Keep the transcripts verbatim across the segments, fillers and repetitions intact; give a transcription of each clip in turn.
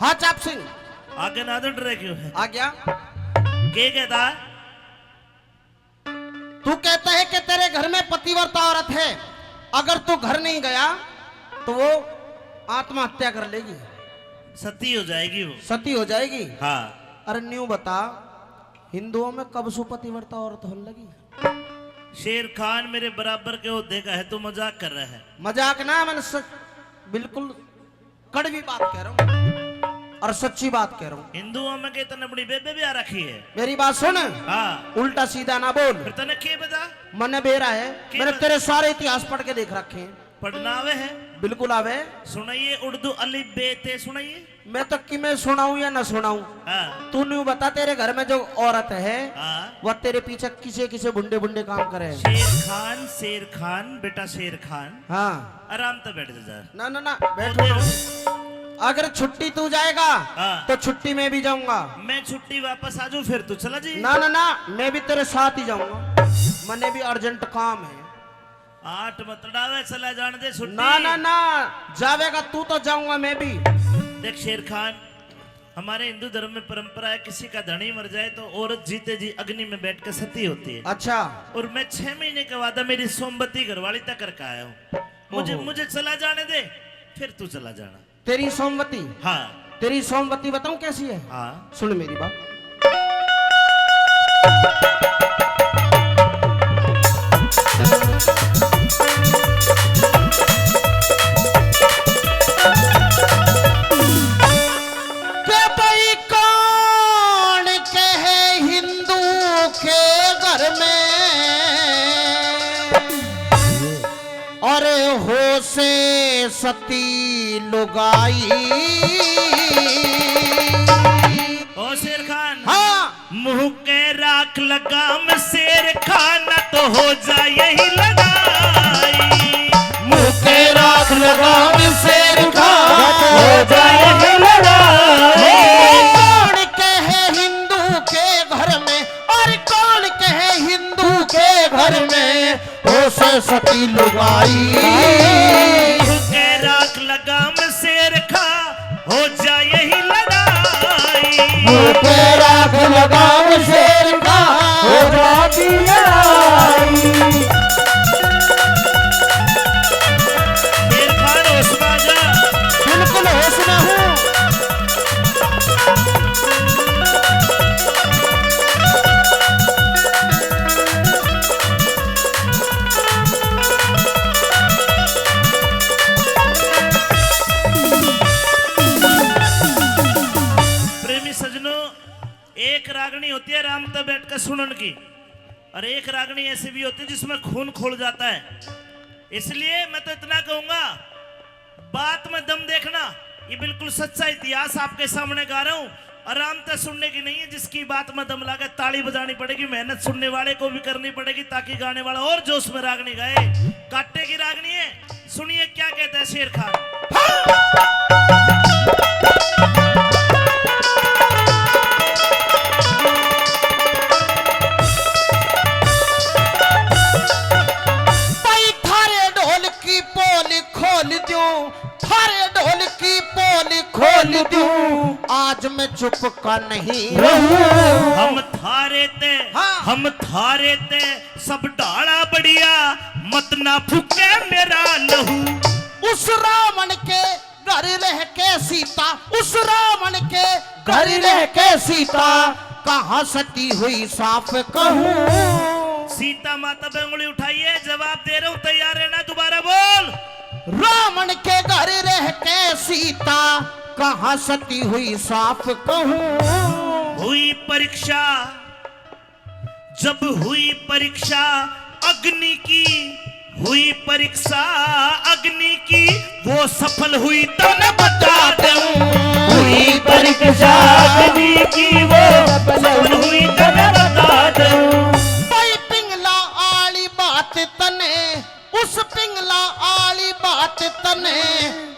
हाँ चाप सिंह। आगे ना तो डरे क्यों है? आ गया। के कहता है? तू कहता है कि तेरे घर में पतिव्रता औरत है, अगर तू घर नहीं गया तो वो आत्महत्या कर लेगी। सती हो जाएगी वो। सती हो जाएगी। हाँ। अरे न्यू बता, हिंदुओं में कब से पतिव्रता औरत होने लगी? शेर खान मेरे बराबर के ओहदे का है, तू मजाक कर रहा है। मजाक ना, मैंने सच, बिल्कुल कड़वी बात कह रहा हूँ और सच्ची बात कह रहा हूँ। हिंदुओं में के तने अपनी बेबे भी आ रखी है। मेरी बात सुन। हाँ। उल्टा सीधा ना बोल। फिर तने के बता? मने बेरा है, के मैंने बता? तेरे सारे इतिहास पढ़ के देख रखे हैं। पढ़ना आवे है? बिल्कुल आवे। सुनाइए, उर्दू अलिफ बे ते सुनाइए। मैं तो कि मैं सुनाऊं या ना सुनाऊं? हाँ। तू न्यू बता, तेरे घर में जो औरत है, हाँ। वह तेरे पीछे किसे किसे भुंडे भुंडे काम करे है? शेर खान, शेर खान, बेटा शेर खान। हाँ। आराम से बैठ जा। ना, ना, ना, बैठो ना। अगर छुट्टी तू जाएगा, हाँ। तो छुट्टी मैं भी जाऊंगा। मैं छुट्टी वापस आ जाऊं, फिर तू चला जी। ना, ना, ना, मैं भी तेरे साथ ही जाऊंगा। मने भी अर्जेंट काम है। आठ मत डावे, चला जान दे छुट्टी। ना, ना, ना, जावेगा तू तो जाऊंगा मैं भी। देख शेर खान, हमारे हिंदू धर्म में परंपरा है, किसी का धनी मर जाए तो औरत जीते जी अग्नि में बैठ के सती होती है। अच्छा। और मैं छह महीने के बाद मेरी सोमवती घरवाली तक करके आया हूँ। मुझे, ओहो। मुझे चला जाने दे, फिर तू चला जाना। तेरी सोमवती? हाँ। तेरी सोमवती बताऊं कैसी है? हाँ। सुन मेरी बात। के भाई कौन कहे हिंदू के घर में और हो से सती लुगाई। ओ शेर खान। हाँ। मुंह के राख लगाम शेर खान, तो हो जाए यही लड़ाई। मुंह के राख लगाम शेर खान, हो जाए यही लड़ाई। कौन कहे हिंदू के घर में, और कौन कहे हिंदू के घर में हो से सती लुगाई। के राख लगाम शेर खा, हो जाए यही लड़ाई। के राख लगाम शेर खा, हो जाती लड़ाई। शेर खान होश में आ जा। बिल्कुल होश में हूँ। प्रेमी सजनों, एक रागनी होती है आराम तै बैठ के सुनन की, और एक रागनी ऐसी भी होती है जिसमें खून खोल जाता है। इसलिए मैं तो इतना कहूंगा, बात में दम देखना, ये बिल्कुल सच्चा इतिहास आपके सामने गा रहा हूं। आराम से सुनने की नहीं है, जिसकी बात में दम लागे ताली बजानी पड़ेगी, मेहनत सुनने वाले को भी करनी पड़ेगी, ताकि गाने वाला और जोश में रागनी गाए। काटे की रागनी है, सुनिए क्या कहता है शेर खान। भाई थारे ढोल की पोल खोल दूं, थारे ढोल की पोल खोल दूं, आज मैं चुप का नहीं रहूं। हम थारे ते, हाँ। हम थारे ते सब ढाला बढ़िया, मत ना फूके मेरा लहू। उस रावण के घर रह के सीता, उस रावण के घर रह के सीता, कहाँ सती हुई साफ कहूँ। सीता माता पे उंगली उठाइए, जवाब दे रहा हूँ, तैयार रहना, दोबारा बोल। रावण के घर रह के सीता, कहाँ सती हुई साफ कहूँ। हुई परीक्षा, जब हुई परीक्षा अग्नि की, हुई परीक्षा अग्नि की, वो सफल हुई तो न बता दूं। हुई परीक्षा अग्नि की, वो सफल हुई तो न बता दूं। भाई पिंगला आली बात तने, उस पिंगला आली बात तने,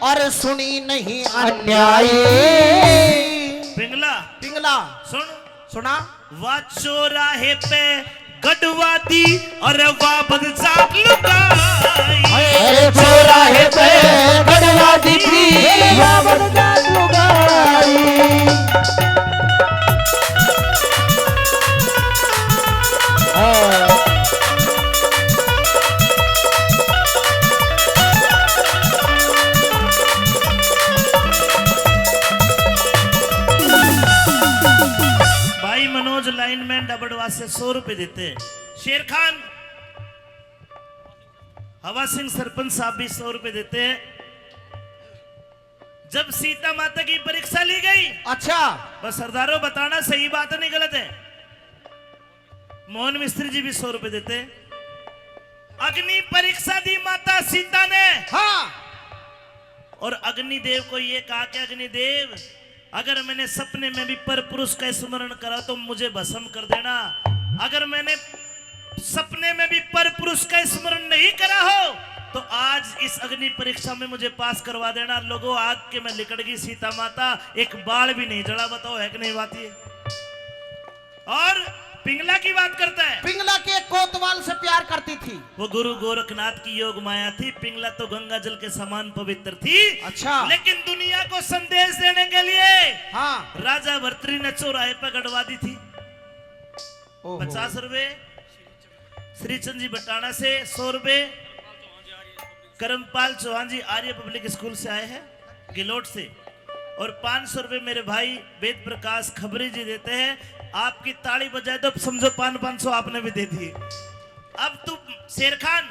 और सुनी नहीं अन्यायी। पिंगला, पिंगला। सुन। सुना। वा चौराहे पे गढ़वा दी, अरे वा बदजात लुगाई। अरे चौराहे पे गढ़वा दी थी, वा बदजात लुगाई। लाइनमैन डबडवा से सौ रुपए देते हैं। शेर खान, हवा सिंह सरपंच साहब भी सौ रुपए देते हैं। जब सीता माता की परीक्षा ली गई, अच्छा। बस सरदारों, बताना सही बात है, नहीं गलत है। मोहन मिस्त्री जी भी सौ रुपए देते। अग्नि परीक्षा दी माता सीता ने। हाँ। और अग्निदेव को ये कहा कि अग्निदेव, अगर मैंने सपने में भी पर पुरुष का स्मरण करा तो मुझे भस्म कर देना। अगर मैंने सपने में भी पर पुरुष का स्मरण नहीं करा हो तो आज इस अग्नि परीक्षा में मुझे पास करवा देना। लोगों, आग के में लिकड़ गई सीता माता, एक बाल भी नहीं जला। बताओ, है कि नहीं बात ये? और पिंगला की बात करता है। पिंगला के कोतवाल से प्यार करती थी। वो गुरु गोरखनाथ की योग माया थी। पिंगला तो गंगा जल के समान पवित्र थी। अच्छा। लेकिन दुनिया को संदेश देने के लिए, हाँ। राजा भर्तृहरि ने चौराहे पर गड़वा दी थी। ओहो। पचास रुपए। श्रीचंद जी बटाना से सौ रुपए। कर्मपाल चौहान जी आर्य पब्लिक स्कूल से आए हैं, गिलोट से। और पाँच सौ रुपए मेरे भाई वेद प्रकाश खबरी जी देते हैं। आपकी ताली बजाए तो समझो पाँच, पाँच सौ आपने भी दे दिए। अब तू शेर खान,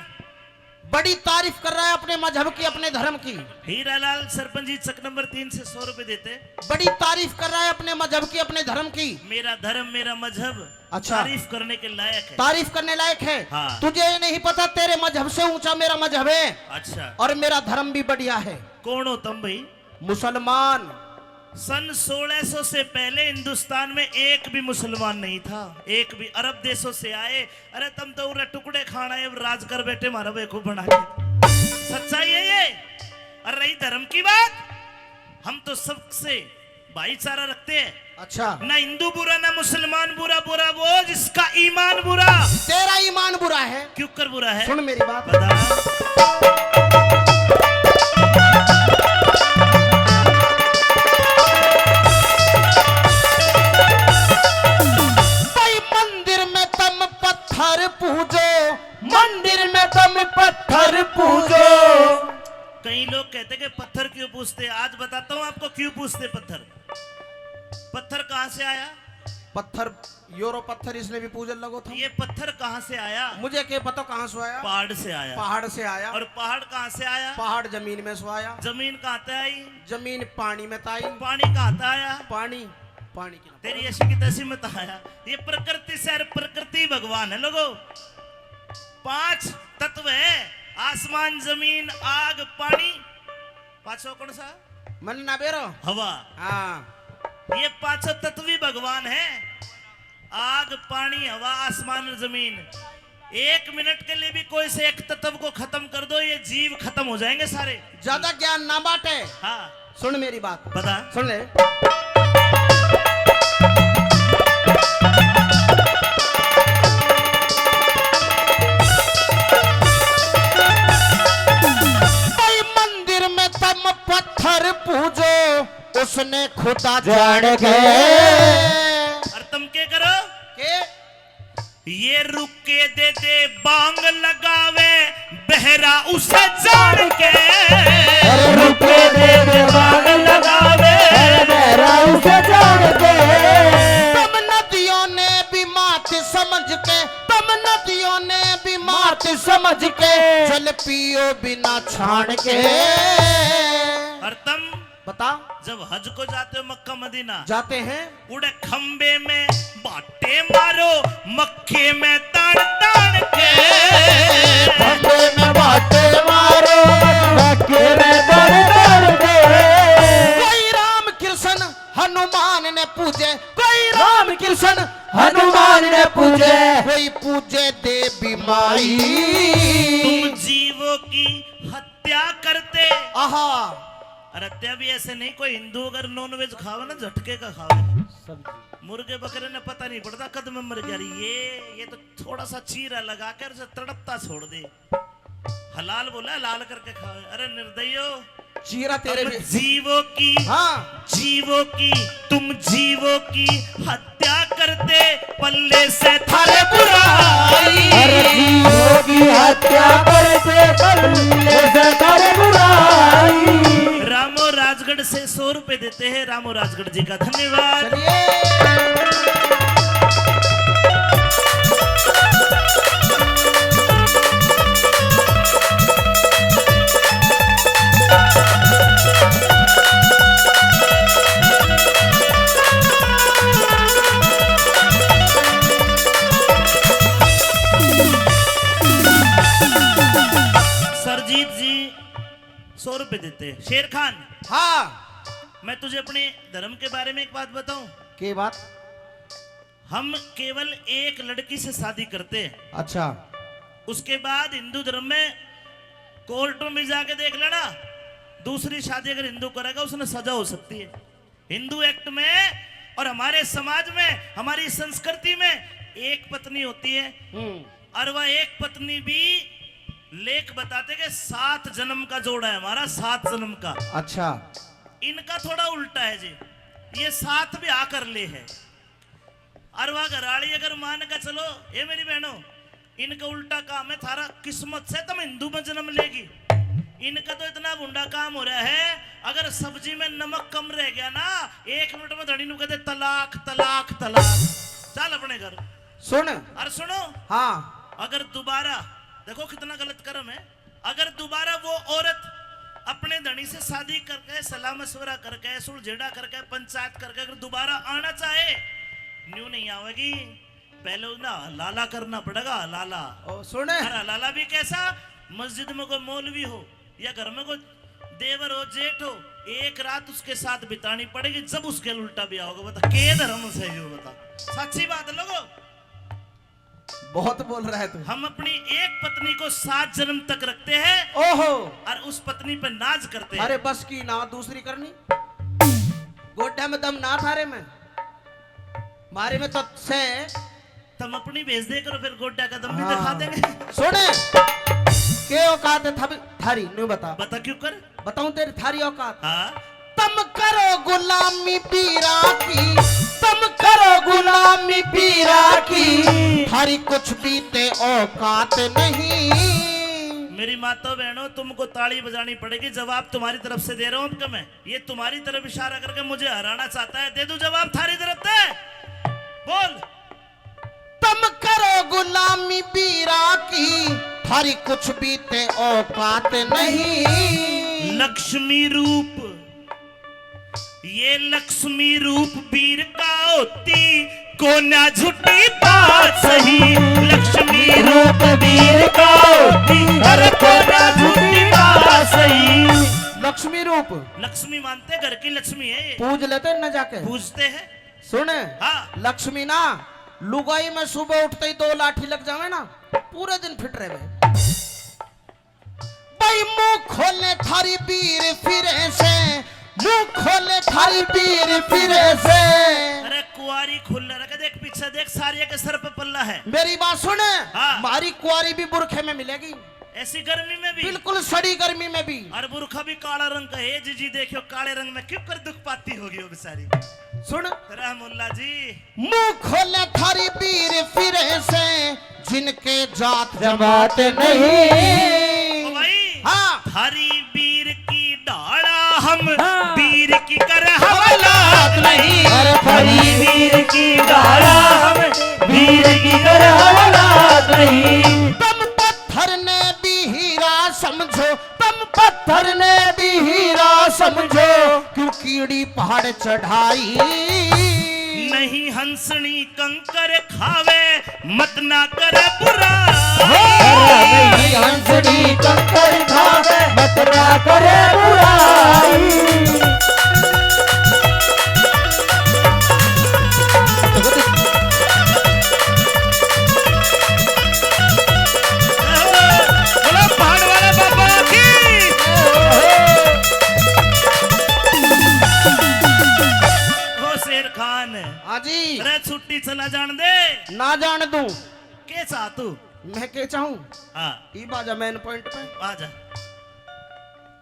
बड़ी तारीफ कर रहा है अपने मजहब की, अपने धर्म की। हीरालाल सरपंच जी चक नंबर तीन से सौ रुपए देते हैं। बड़ी तारीफ कर रहा है अपने मजहब की, अपने धर्म की। मेरा धर्म, मेरा मजहब, अच्छा। तारीफ करने के लायक है। तारीफ करने लायक है। हाँ। तुझे ये नहीं पता, तेरे मजहब से ऊंचा मेरा मजहब है। अच्छा। और मेरा धर्म भी बढ़िया है। कौन हो तुम भाई? मुसलमान। सन सोलह सौ से पहले हिंदुस्तान में एक भी मुसलमान नहीं था, एक भी। अरब देशों से आए। अरे, तुम तो उरे टुकड़े खाना है, राज कर बैठे, मारा बेवकूफ बना के। सच्चाई है ये। और रही धर्म की बात, हम तो सबसे भाईचारा रखते हैं। अच्छा। ना हिंदू बुरा, ना मुसलमान बुरा। बुरा वो जिसका ईमान बुरा। तेरा ईमान बुरा है। क्यों कर बुरा है? सुन मेरी बात। बता। भाई, मंदिर में तुम पत्थर पूजो, मंदिर में तुम पत्थर पूजो। कई लोग कहते कि पत्थर क्यों पूजते, आज बताता हूँ आपको क्यों पूजते पत्थर। पत्थर कहाँ से आया? पत्थर, यो रो पत्थर, इसने भी पूजन लगो था। ये पत्थर कहाँ से आया? मुझे क्या पता कहाँ से आया। पहाड़ से आया। पहाड़ से आया। और पहाड़ कहाँ से आया? पहाड़ जमीन में से आया। जमीन कहाँ से आई? जमीन पानी में से आई। पानी कहाँ से आया? पानी, पानी की तेरी ऐसी की तैसी मत आया। ये प्रकृति से, और प्रकृति भगवान है लोगो। पांच तत्व है, आसमान, जमीन, आग, पानी। पाछो कौन सा? मन ना बेरो। हवा। हाँ। ये पांचों तत्व ही भगवान है। आग, पानी, हवा, आसमान और जमीन। एक मिनट के लिए भी कोई से एक तत्व को खत्म कर दो, ये जीव खत्म हो जाएंगे सारे। ज्यादा ज्ञान ना बांटे। हाँ। सुन मेरी बात। बता। सुन ले। भाई, मंदिर में तुम पत्थर पूजो, उसने खुदा जान के। और तुम क्या करो? के? ये रुके दे दे बांग लगावे, बहरा उसे जान के। अरे रुके दे दे बांग लगावे, अरे बहरा उसे जान के। तुम नदियों ने भी मात समझ के, तुम नदियों ने भी मात समझ के, जल पियो बिना छान के। और तुम बता। जब हज को जाते हो मक्का मदीना, जाते हैं। उड़े खंबे में बाटे मारो, मक्के में तान तान के। खंबे में बाटे मारो, मक्के में तान तान के। कोई राम कृष्ण हनुमान ने पूजे, कोई राम कृष्ण हनुमान ने पूजे, कोई पूजे देवी माई। तुम जीवों की हत्या करते। आहा। और हत्या भी ऐसे नहीं, कोई हिंदू अगर नॉनवेज खावे ना, झटके का खावे। सब्जी। मुर्गे बकरे ने पता नहीं पड़ता कद में मर गया। अरे ये, ये तो थोड़ा सा चीरा लगा कर उसे तड़पता छोड़ दे। हलाल बोला, हलाल करके खावे। अरे निर्दयो। चीरा तेरे तुम भी। जीवों की, हाँ। जीवों की, तुम जीवों की हत्या करते, पल्ले से थारे बुराई। अरे जीवों की हत्या करते, पल्ले से थारे बुराई। रामो राजगढ़ से सौ रुपए देते हैं, रामो राजगढ़ जी का धन्यवाद। चलिए। शेर खान, हाँ। मैं तुझे अपने धर्म के बारे में एक बात बताऊं। के बात? हम केवल एक लड़की से शादी करते हैं। अच्छा। उसके बाद हिंदू धर्म में कोर्टों में जाके देख लेना, दूसरी शादी अगर हिंदू करेगा, उसने सजा हो सकती है। हिंदू एक्ट में और हमारे समाज में, हमारी संस्कृति में एक पत्नी होती है। हम्म। और वह एक पत्नी भी, लेख बताते कि सात जन्म का जोड़ा है हमारा, सात जन्म का। अच्छा। इनका थोड़ा उल्टा है जी, ये सात ब्याह कर ले है। और वह घराली अगर मान के चलो, ये मेरी बहनों, इनका उल्टा काम है, थारा किस्मत से तुम हिंदू में जन्म लेगी। इनका तो इतना भुंडा काम हो रहा है, अगर सब्जी में नमक कम रह गया ना, एक मिनट में धणी नु कहते, "तलाक, तलाक, तलाक, चल अपने घर।" सुन। और सुनो, हाँ। अगर दोबारा, देखो कितना गलत कर्म है, अगर दोबारा वो औरत अपने धणी से शादी करके, सलाह मशवरा करके, सुलझेड़ा करके, पंचायत करके अगर दोबारा आना चाहे, न्यू नहीं आवेगी। पहले ना हलाला करना पड़ेगा, हलाला। ओ, सुने। और हलाला भी कैसा? मस्जिद में कोई मौलवी हो या घर में कोई देवर हो, जेठ हो, एक रात उसके साथ बितानी पड़ेगी, जब उसके उल्टा ब्याह होगा। बता, के धर्म से हो? बता, सच्ची बात है लोगो। बहुत बोल रहा है तू। हम अपनी एक पत्नी को सात जन्म तक रखते हैं। ओहो। और उस पत्नी पे नाज करते हैं। अरे बस की ना, दूसरी करनी। गोड्डा में दम ना थारे में, मारे में तो से। तुम अपनी भेज दे करो, फिर गोड्डा का दम भी हाँ। दिखा देंगे। सुने, के औकात है थारी, न्यू बता। बता क्यों कर? बताऊं तेरी थारी औकात? हाँ। तुम करो गुलामी पीरा की, तुम करो गुलामी पीरा की, थारी कुछ भी ते औकात नहीं। मेरी माता बहनों, तुमको ताली बजानी पड़ेगी, जवाब तुम्हारी तरफ से दे रहा हूं। अब मैं, ये तुम्हारी तरफ इशारा करके मुझे हराना चाहता है, दे दूं जवाब थारी तरफ से? बोल। तुम करो गुलामी बीरा की, थारी कुछ भी ते औकात नहीं। लक्ष्मी रूप, ये लक्ष्मी रूप बीर का होती, कोन्या झूठी बात सही। लक्ष्मी रूप बीर का होती, अरे कोन्या झूठी बात सही। लक्ष्मी रूप। लक्ष्मी मानते घर की लक्ष्मी है ये। पूज लेते न जाके। पूजते हैं। सुन, हाँ। लक्ष्मी ना, लुगाई में सुबह उठते ही दो लाठी लग जावे ना, पूरे दिन फिट रहे। भाई मुंह खोले थारी बीर फिरे से, मुंह खोले थारी बीर फिरे से। अरे कुआरी खुल रखे, देख पीछे देख, सारिया के सर पे पल्ला है। मेरी बात सुन, हाँ। मारी कुआरी भी बुरखे में मिलेगी। ऐसी गर्मी में भी? बिल्कुल सड़ी गर्मी में भी। और बुरखा भी काला रंग का है। जी, जी, देखियो, काले रंग में क्यों कर दुख पाती होगी वो बेचारी। सुन। रहमुल्ला जी। मुंह खोले थारी बीर फिरे से, जिनके जात जमात नहीं। ओ भाई, हाँ। थारी बीर की ढाला हम, हाँ। बीर की कर हवालात नहीं। अरे थारी बीर की ढाला हम, बीर की कर हवालात नहीं। तुम पत्थर ने भी हीरा समझो, तुम पत्थर ने भी हीरा समझो, क्यों कीड़ी पहाड़ चढ़ाई। नहीं हंसनी कंकर खावे, मत ना करे बुराई। अरे नहीं हंसनी कंकर खावे, मत ना करे बुराई। बोलो पहाड़ वाले बाबा की। ओ शेर खान। हाँ जी। अरे छुट्टी चला जान दे। ना जान दूं। के चाह तू? मैं के चाहूं? हाँ। ई बाजा main point पे। आजा।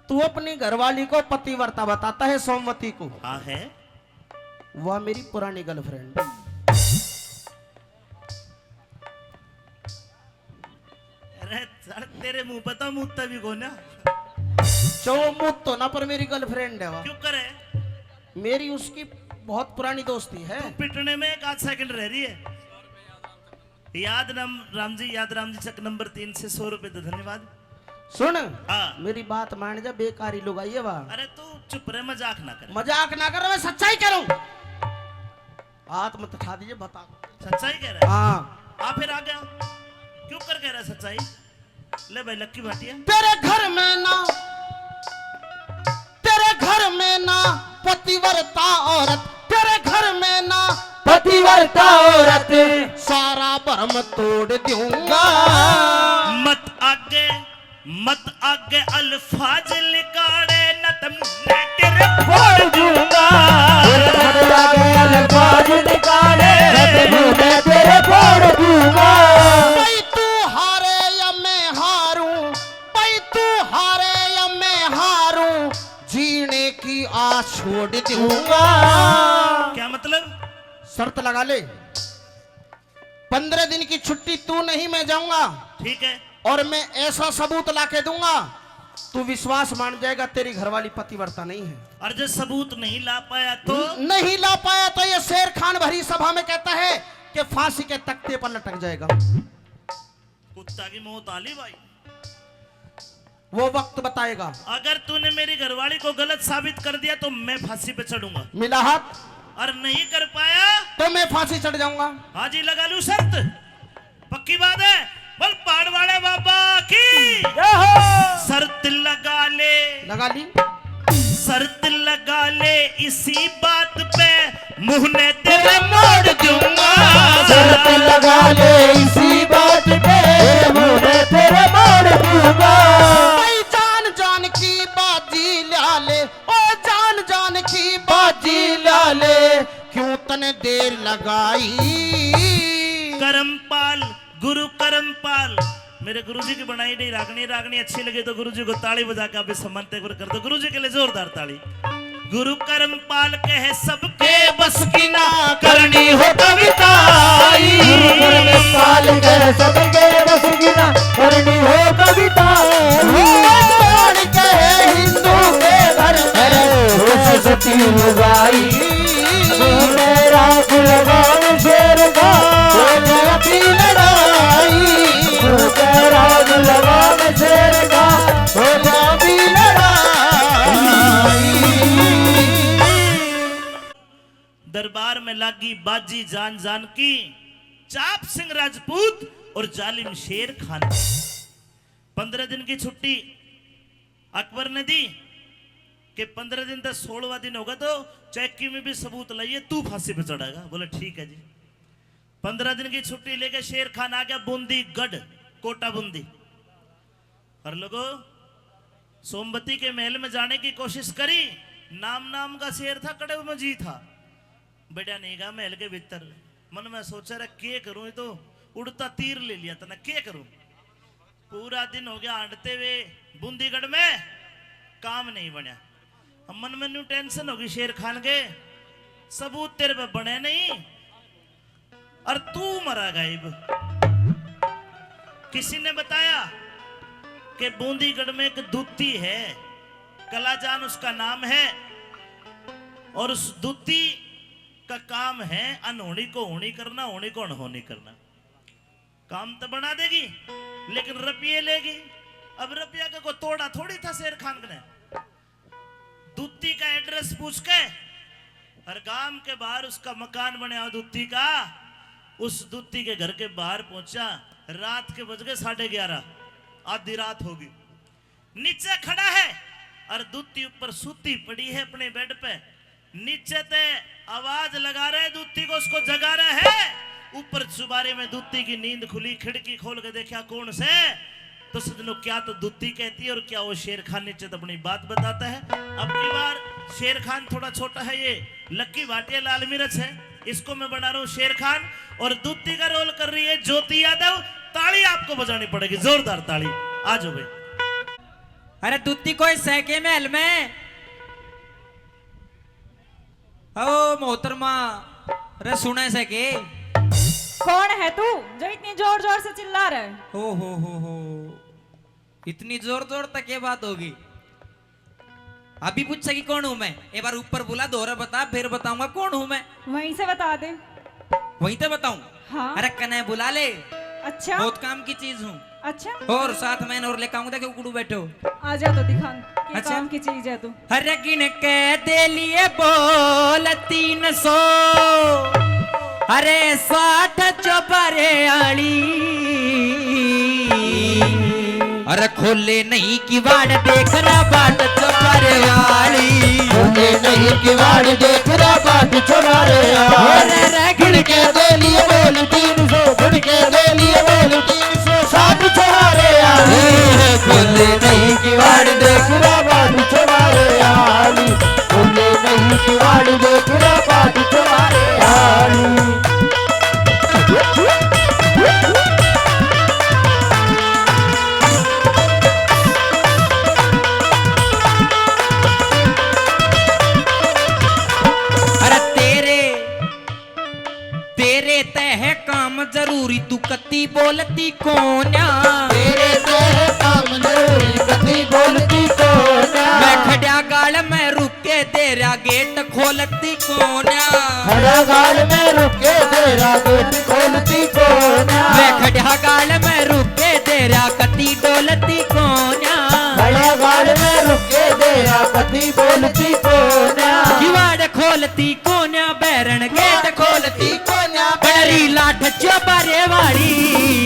तू अपनी घरवाली को पतिव्रता बताता है, सोमवती को। हाँ है। वह मेरी पुरानी girlfriend। अरे सर, तेरे मुंह पे तो मुत्ता भी कोना। चो मुत्तो ना, पर मेरी girlfriend है वह। क्यों करे? मेरी उसकी बहुत पुरानी दोस्ती है। तू पिटने में एक आध second रह रही है। याद राम, राम जी, याद राम जी, चक नंबर तीन से सौ रुपए दे, धन्यवाद। सुन, हाँ। मेरी बात मान जा, बेकारी लुगाई है वह। अरे तू चुप रहे, मजाक ना कर। मजाक ना कर, मैं सच्चाई कह रहा हूँ। हाथ मत उठा दीजिए, बता। सच्चाई कह रहा है? हाँ। आ फिर आ गया, क्यों कर कह रहा है सच्चाई? ले भाई लक्की भाटिया। तेरे घर में ना घर में ना पतिव्रता औरत, तेरे घर में ना पतिव्रता औरत, सारा भरम तोड़ दूंगा। मत आगे, मत आगे अल्फाज निकाले, न तो मैं तेरे फोड़ दूंगा। मत आगे अल्फाज निकाले, न तो मैं तेरे फोड़ दूंगा। भाई तू हारे या मैं हारूं, भाई तू हारे या मैं हारूं, जीने की आस छोड़ दूंगा। क्या मतलब? शर्त लगा ले, पंद्रह दिन की छुट्टी तू नहीं, मैं जाऊंगा। ठीक है। और मैं ऐसा सबूत ला के दूंगा, तू विश्वास मान जाएगा, तेरी घरवाली पतिव्रता नहीं है। और जो सबूत नहीं ला पाया तो? नहीं ला पाया तो ये शेर खान भरी सभा में कहता है कि फांसी के तख्ते पर लटक जाएगा। कुत्ता की मौत आली भाई। वो वक्त बताएगा। अगर तूने मेरी घरवाली को गलत साबित कर दिया तो मैं फांसी पे चढ़ूंगा। मिला हाथ। और नहीं कर पाया तो मैं फांसी चढ़ जाऊंगा। हाँ जी, लगा लूं शर्त। पक्की बात है। बोल पहाड़ वाले बाबा की। जय हो। शर्त लगा ले। लगा ली। शर्त लगा ले इसी बात पे, मुंह ने तेरे मोड़ दूंगा। शर्त लगा ले इसी बात पे, मुंह ने तेरे मोड़ दूंगा। भाई जान जान की बाजी ला ले, ओ जान जान की बाजी ला ले, क्यों तने देर लगाई। करमपाल, गुरु करमपाल, मेरे गुरुजी की बनाई गई रागनी, रागनी अच्छी लगे तो गुरुजी को ताली बजा के अभी सम्मानित एक बार कर दो, गुरुजी के लिए जोरदार ताली। गुरु करमपाल कहे सबके बस की ना, करनी हो कविता। गुरु करमपाल कहे सबके बस की ना, करनी हो कविता। भगवान कहे हिंदू के घर में हो सरस्वती लुगाई। तेरा गुलगान शेर का हो जाती लड़ाई, तेरा गुलगान शेर का हो जाती लड़ाई। दरबार में लागी बाजी जान जान की, चाप सिंह राजपूत और जालिम शेर खान। पंद्रह दिन की छुट्टी अकबर ने दी कि पंद्रह दिन तक, सोलहवाँ दिन होगा तो चाहे किमें भी सबूत लाइए, तू फांसी पे चढ़ेगा। बोले ठीक है जी। पंद्रह दिन की छुट्टी लेके शेर खान आ गया बूंदीगढ़, कोटा बूंदी। और लोगो, सोमवती के महल में जाने की कोशिश करी, नाम नाम का शेर था, कड़े में जी था, बढ़िया नहीं गा महल के भीतर। मन में सोचा, रे के करूं, ये तो उड़ता तीर ले लिया तने, के करूं। पूरा दिन हो गया हांडते हुए बूंदीगढ़ में, काम नहीं बनया। अब मन में न्यू टेंशन होगी शेर खान के, सबूत तेरे पे बने नहीं और तू मरा गायब। किसी ने बताया कि बूंदीगढ़ में एक दूती है, कलाजान उसका नाम है, और उस दूती का काम है अनहोनी को होनी करना, होनी को अनहोनी करना। काम तो बना देगी, लेकिन रुपये लेगी। अब रुपया का कोई तोड़ा थोड़ी था शेर खान ने। दूती का एड्रेस पूछ के, और गांव के बाहर उसका मकान बनया दूती का, उस दूती के घर के बाहर पहुंचा। रात के बज गए साढ़े ग्यारह, आधी रात होगी। नीचे खड़ा है और दूती ऊपर सूती पड़ी है अपने बेड पे। नीचे ते आवाज लगा रहे दूती को, उसको जगा रहे है। ऊपर चुबारे में दूती की नींद खुली, खिड़की खोल के देखा कौन से। तो सजनों, क्या तो दूती कहती है और क्या वो शेर खान नीचे तो अपनी बात बताता है। अब की बार शेर खान थोड़ा छोटा है, ये लक्की भाटिया लाल मिर्च है, इसको मैं बना रहा हूँ शेर खान, और दूती का रोल कर रही है ज्योति यादव। ताली आपको बजानी पड़ेगी, जोरदार ताली। आ जाओ भाई। अरे दूती कोई सै के महल में? ओ मोहतरमा, रे सुने से के? कौन है तू जो इतनी जोर जोर से चिल्ला रहा है? ओ हो हो हो, इतनी जोर जोर तक ये बात होगी? अभी पूछा कि कौन हूँ मैं? एक बार ऊपर बुला, दोहरा बता, फिर बताऊंगा कौन हूँ मैं। वहीं से बता दे। वहीं तो बताऊं? हाँ। अरे कने बुला ले। अच्छा। बहुत काम की चीज हूँ। अच्छा। और साथ में और लेकर आऊंगा, देखो कुड़ू बैठे हो। आ जा तो दिखा, क्या अच्छा? काम की चीज है तू? अरे गिन के दे लिए बोल तीन सौ, अरे साठ चौबारे आली। अरे खोले नहीं किवाड़ देख रहा बाट चौबारे आली। खोले नहीं किवाड़ देख रहा बाट चौबारे आली। अरे रे गिणके दे लिए बोल तीन सौ, गिणके दे लिए बोल तीन सौ साठ चौबारे आली। खोले नहीं किवाड़ देख रहा बाट चौबारे आली। खोले नहीं किवाड़ देख रहा बाट चौबारे आली। अरे तेरे, तेरे तै है काम जरूरी, तू कती बोलती कोन्या। तेरे तै है काम जरूरी, कती बोलती कोन्या। मैं खड्या गाल में रुक के तेरा गेट खोलती कोन्या। खड्या गाल में रुक के तेरा गेट खोलती कोन्या। मैं खड्या गाल में रुक के तेरा कती डोलती कोन्या। खड्या गाल में रुक के तेरा कती बोलती कोन्या। किवाड़ खोलती कोन्या, बैरण गेट खोलती कोन्या। बनरी लाठ चौबारे वाली।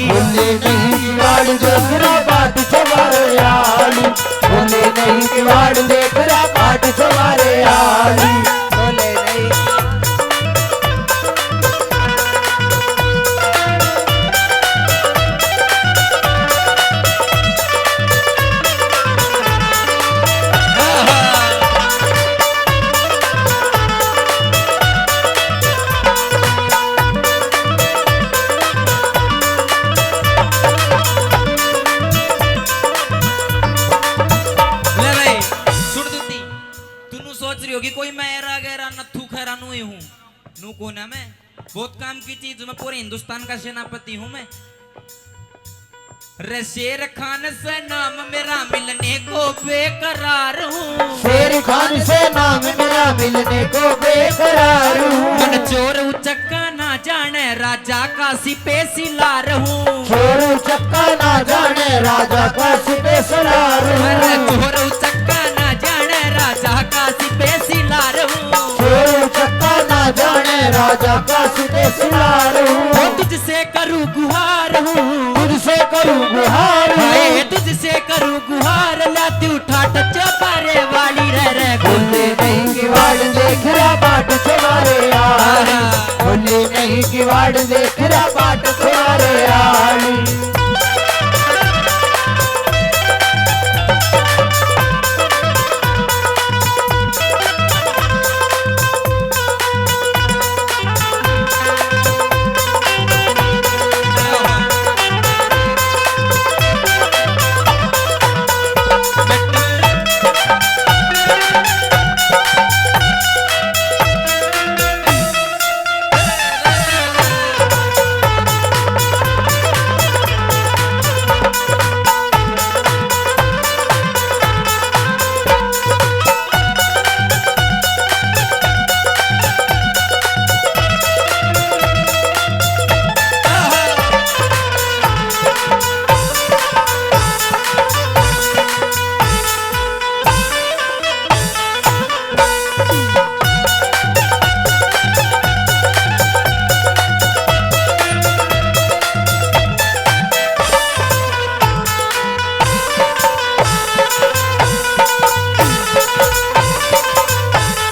बोले नहीं किवाड़ देख रहा बाट चौबारे आली। बोले नहीं किवाड़ देख रहा बाट चौबारे आली। बोले नहीं। ले भाई, सुन दूती, तू नू सोच रही होगी कोई मैं एरा गैरा नथू खैरा नू ही हूँ। नू कोना मैं, बहुत काम की चीज मैं, पूरे हिंदुस्तान का सेनापति हूँ मैं। रे शेर खान से नाम मेरा मिलने को बेकरार हूँ। शेर खान से नाम मेरा मिलने को बेकरार हूँ। मन चोर उचक्का ना जाने राजा का सिपे सिलार हूँ। चोर उचक्का ना जाने राजा का सिपे सिलार हूँ। अरे चोर उचक्का ना जाने राजा का सिपे सिलार हूँ। चोर उचक्का ना जाने राजा का सिपे सिलार हूँ। वो तुझसे करूँ गुहार हूँ। तुझसे करूँ गुहार हूँ। हाय तुझसे करूँ गुहार, लाती उठा टच पारे वाली रह रह बोले नहीं किवाड़ देख रहा बाट चौबारे आली। बोले नहीं किवाड़ देख रहा बाट चौबारे आली।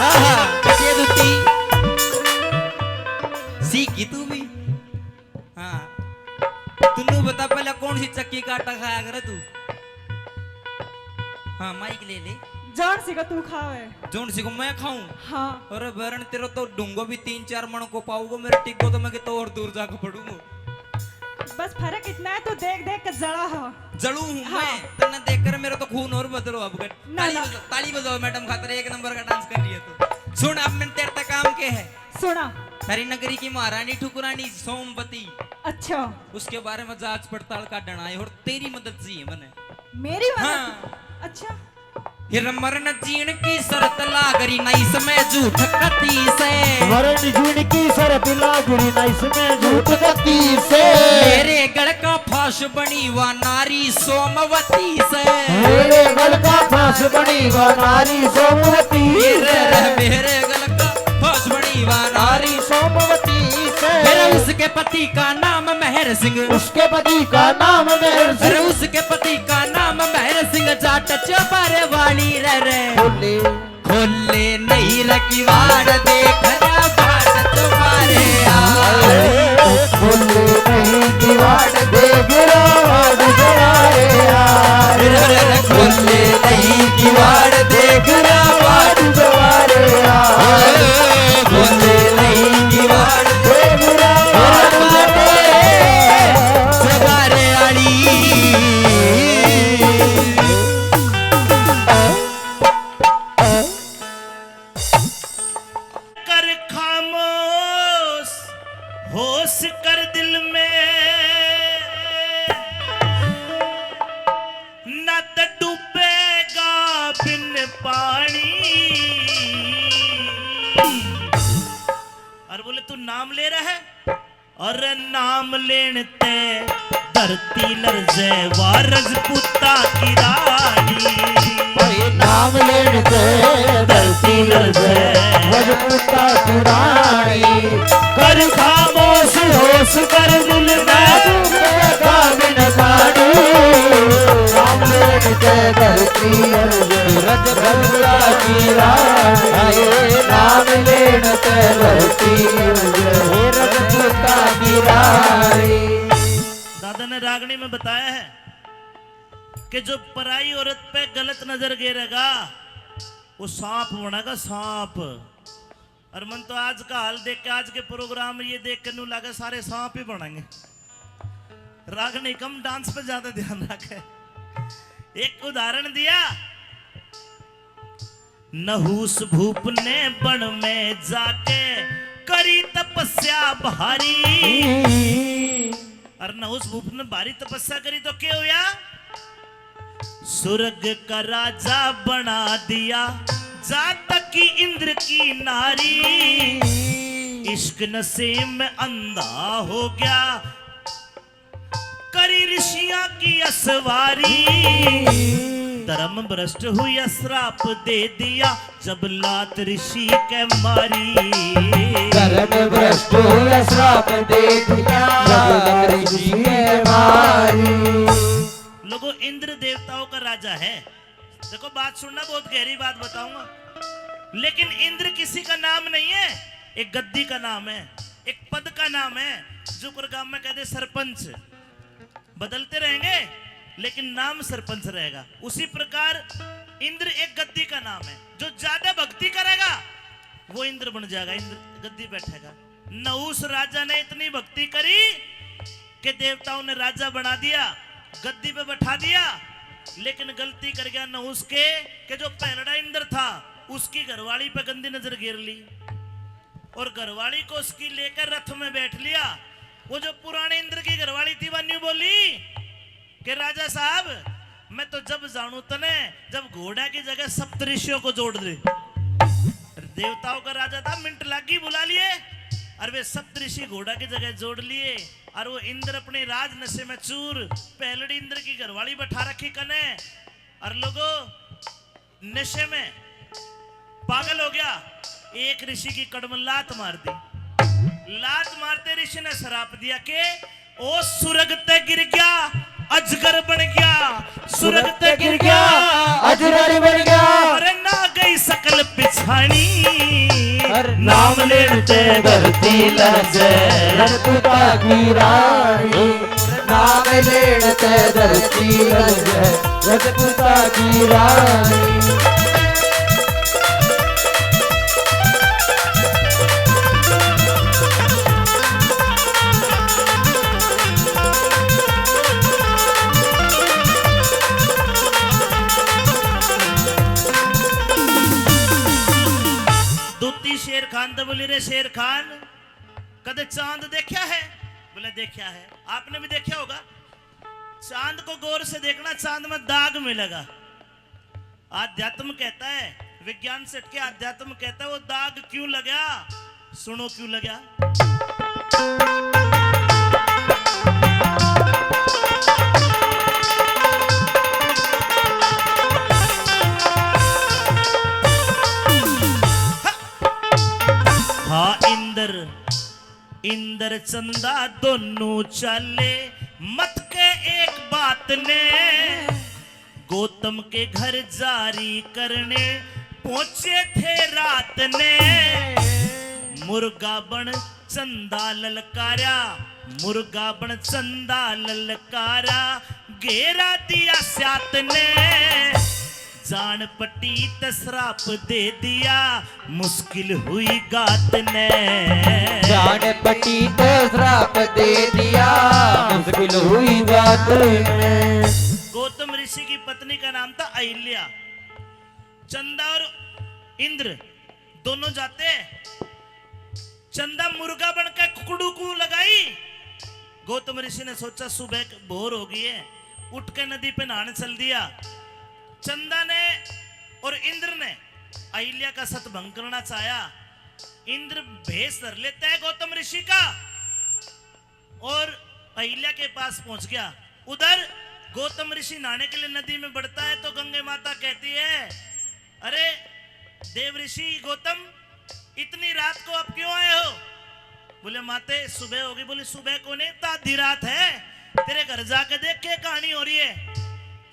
आहा, कटिया जुत्ती। सीख गई तू भी। हाँ। तू नू बता पहले कौन सी चक्की का आटा खाया करे तू? हाँ, माइक ले ले। जौन सी को तू खावे। जौन सी को मैं खाऊं? हाँ। अरे बैरण, तेरा तो ढूंगो भी तीन चार मण को पाऊंगा, मेरा टिब्बो तो मैं कितो और दूर जाके पड़ूंगा। बस फर्क इतना है, तू देख देख के जला हो। जलू हूँ हाँ। मैं, तन्ने देख कर मेरा तो खून और बदलो अब। ना, ताली ना। बजाओ, ताली बजाओ मैडम खातर, एक नंबर का डांस कर रही है तू। सुन, अब मैंने तेरे तक काम के है। सुना। थारी नगरी की महारानी ठुकरानी सोमवती। अच्छा। उसके बारे में जांच पड़ताल काढण आए और तेरी मदद चाहिए मने। मेरी मदद? हाँ। अच्छा। फिर मरण जीण की शर्त लाग रही ना इसमें झूठ कती से। मरण जीण की शर्त लाग रही ना इसमें झूठ कती से। मेरे गल का फांस बनी वा नारी सोमवती से। मेरे गल का फांस बनी वा नारी सोमवती से। मेरे गल का फांस बनी वा नारी सोमवती से। मेरा उस उसके पति का नाम मेहर सिंह। उसके पति का नाम मेहर सिंह। अरे उसके पति का नाम मेहर सिंह, जाट चौबारे वाली रे रे। खोले। खोले नहीं रे किवाड़, देख रे बाट तुम्हारे यार। खोले नहीं किवाड़, देख रे बाट तुम्हारे यार। अरे खोले नहीं किवाड़, देख रे बाट तुम्हारे यार। खोले नहीं किवाड़, देख रे बाट तुम्हारे यार। कर खामोश, होश कर दिल में, ना तो डूबेगा बिन पानी। और बोले, तू नाम ले रहा है, अरे नाम लेण ते धरती लरजे, वा रजपूता की रानी। अरे नाम लेण ते धरती लरजे, रजपूता की रानी। कर खामोश, होश कर दिल में, डूबेगा बिन पानी। नाम लेण ते धरती लरजे, रजपूता की रानी। नाम लेण ते धरती लरजे, रजपूता की रानी। दादा ने रागणी में बताया है कि जो पराई औरत पे गलत नजर गेरेगा, वो सांप बनेगा, सांप। और मन तो आज का हाल देख के, आज के प्रोग्राम ये देख के न्यू लगे, सारे सांप ही बनेंगे। रागणी कम, डांस पे ज्यादा ध्यान रखे। एक उदाहरण दिया, नहुस भूप ने बन में जाके करी तपस्या भारी। और नहुस भूप ने भारी तपस्या करी तो क्या होया? स्वर्ग का राजा बना दिया, जा तक की इंद्र की नारी। इश्क नशे में अंधा हो गया, करी ऋषियां की असवारी। धर्म भ्रष्ट हुई, श्राप दे दिया, जब लात ऋषि के मारी। धर्म भ्रष्ट हुई, श्राप दे दिया, जब लात ऋषि के मारी। लोगों, इंद्र देवताओं का राजा है। देखो, बात सुनना, बहुत गहरी बात बताऊंगा। लेकिन इंद्र किसी का नाम नहीं है, एक गद्दी का नाम है, एक पद का नाम है। जो कोर गांव में कहते सरपंच, बदलते रहेंगे लेकिन नाम सरपंच रहेगा। उसी प्रकार इंद्र एक गद्दी का नाम है। जो ज्यादा भक्ति करेगा वो इंद्र बन जाएगा, इंद्र गद्दी बैठेगा। नहुस राजा ने इतनी भक्ति करी कि देवताओं ने राजा बना दिया, गद्दी पे बैठा दिया, लेकिन गलती कर गया नहुस के कि जो पहलड़ा इंद्र था उसकी घरवाली पे गंदी नजर गिर ली और घरवाली को उसकी लेकर रथ में बैठ लिया। वो जो पुराने इंद्र की घरवाली थी, वो न्यू बोली कि राजा साहब, मैं तो जब जानू तने, जब घोड़ा की जगह सप्तऋषियों को जोड़ दे। देवताओं का राजा था, मिनट लागी बुला लिए, और वे सप्तऋषि घोड़ा की जगह जोड़ लिए। और वो इंद्र अपने राज नशे में चूर, पहलड़ी इंद्र की घरवाली बैठा रखी कने। और लोगो, नशे में पागल हो गया, एक ऋषि की कड़ में लात मार दी। लात मारते ऋषि ने श्राप दिया कि ओ सुरग ते गिर गया, अजगर बन गया, सुरग ते गिर गया, अजगर बन गया। अरे ना गई सकल पिछानी। अरे नाम लेण ते धरती लरजे, रजपूता की रानी। नाम लेण ते धरती लरजे, रजपूता की रानी। दूती शेर खान तो बोली, रे शेर खान, कदे चांद देखा है? बोले, देखा है। आपने भी देखा होगा। चांद को गौर से देखना, चांद में दाग मिलेगा। अध्यात्म कहता है, विज्ञान से हटके अध्यात्म कहता है, वो दाग क्यों लगा? सुनो क्यों लगा। हाँ, इंद्र इंद्र चंदा दोनों चाले मत के एक बात ने, गौतम के घर जारी करने पहुंचे थे रात ने। मुर्गा बन चंदा ललकारा, मुर्गा बन चंदा ललकारा, घेरा दिया सात ने। जान पटी त श्राप दे दिया, मुश्किल हुई गात ने। जान पटी त श्राप दे दिया, मुश्किल हुई गात ने। गौतम ऋषि की पत्नी का नाम था अहिल्या। चंदा और इंद्र दोनों जाते। चंदा मुर्गा बन के कुकड़ू को लगाई। गौतम ऋषि ने सोचा, सुबह क-, भोर हो गई है, उठ के नदी पे नहाने चल दिया। चंदा ने और इंद्र ने अहिल्या का सतभंग करना चाहा। इंद्र भेष धर लेता है गौतम ऋषि का और अहिल्या के पास पहुंच गया। उधर गौतम ऋषि नहाने के लिए नदी में बढ़ता है तो गंगे माता कहती है, अरे देव ऋषि गौतम, इतनी रात को आप क्यों आए हो? बोले, माते सुबह होगी। बोली, सुबह को नहीं, तो आधी रात है। तेरे घर जाके देख के कहानी हो रही है।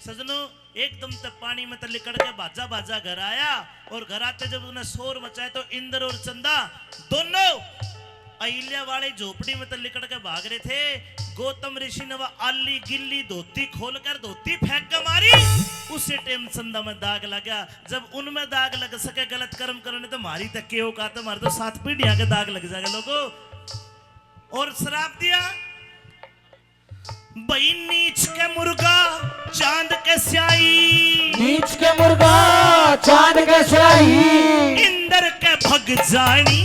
सजनों, एकदम ते पानी में ते लिकड़ के भाजा भाजा घर आया और घर आते जब उन्हें शोर मचाया तो इंद्र और चंदा दोनों अहिल्या वाली झोपड़ी में ते लिकड़ के भाग रहे थे। गौतम ऋषि ने वह आली गिल्ली धोती खोलकर धोती फेंक के मारी। उसी टाइम चंदा में दाग लगा। जब उनमें दाग लग सके गलत कर्म करने तो मारी तक के औकात है, मारे तो सात पीढ़ियां के दाग लग जाएगा लोगों। और श्राप दिया, भाई नीच के मुर्गा चांद के स्याही, नीच के मुर्गा चांद के स्याही, इंदर के भग जानी।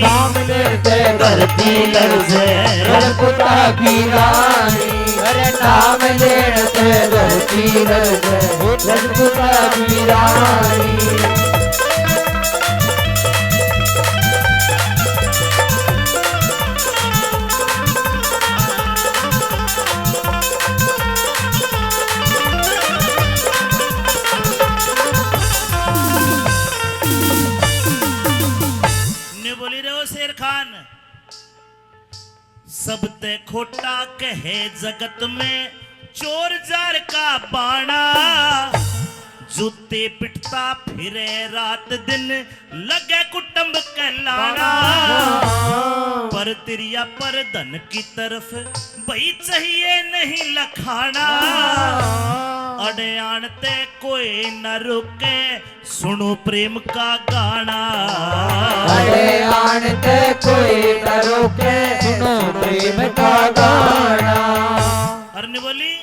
नाम लेते धरती लरजे, रजपुता की रानी। अरे नाम लेते धरती लरजे, रजपुता की रानी। न्यू बोली रहे हो शेर खान। सबते खोटा कहे जगत में चोर जार का बाणा, जूते पिटता फिरे रात दिन, लगे कुटुंब कहलाना। पर तिरिया पर धन की तरफ भाई चाहिए नहीं लखाना। अड़े आन ते कोई न रुके, सुनो प्रेम का गाना। अड़े आन ते कोई न रोके, सुनो प्रेम का गाना। अर न्यू बोली,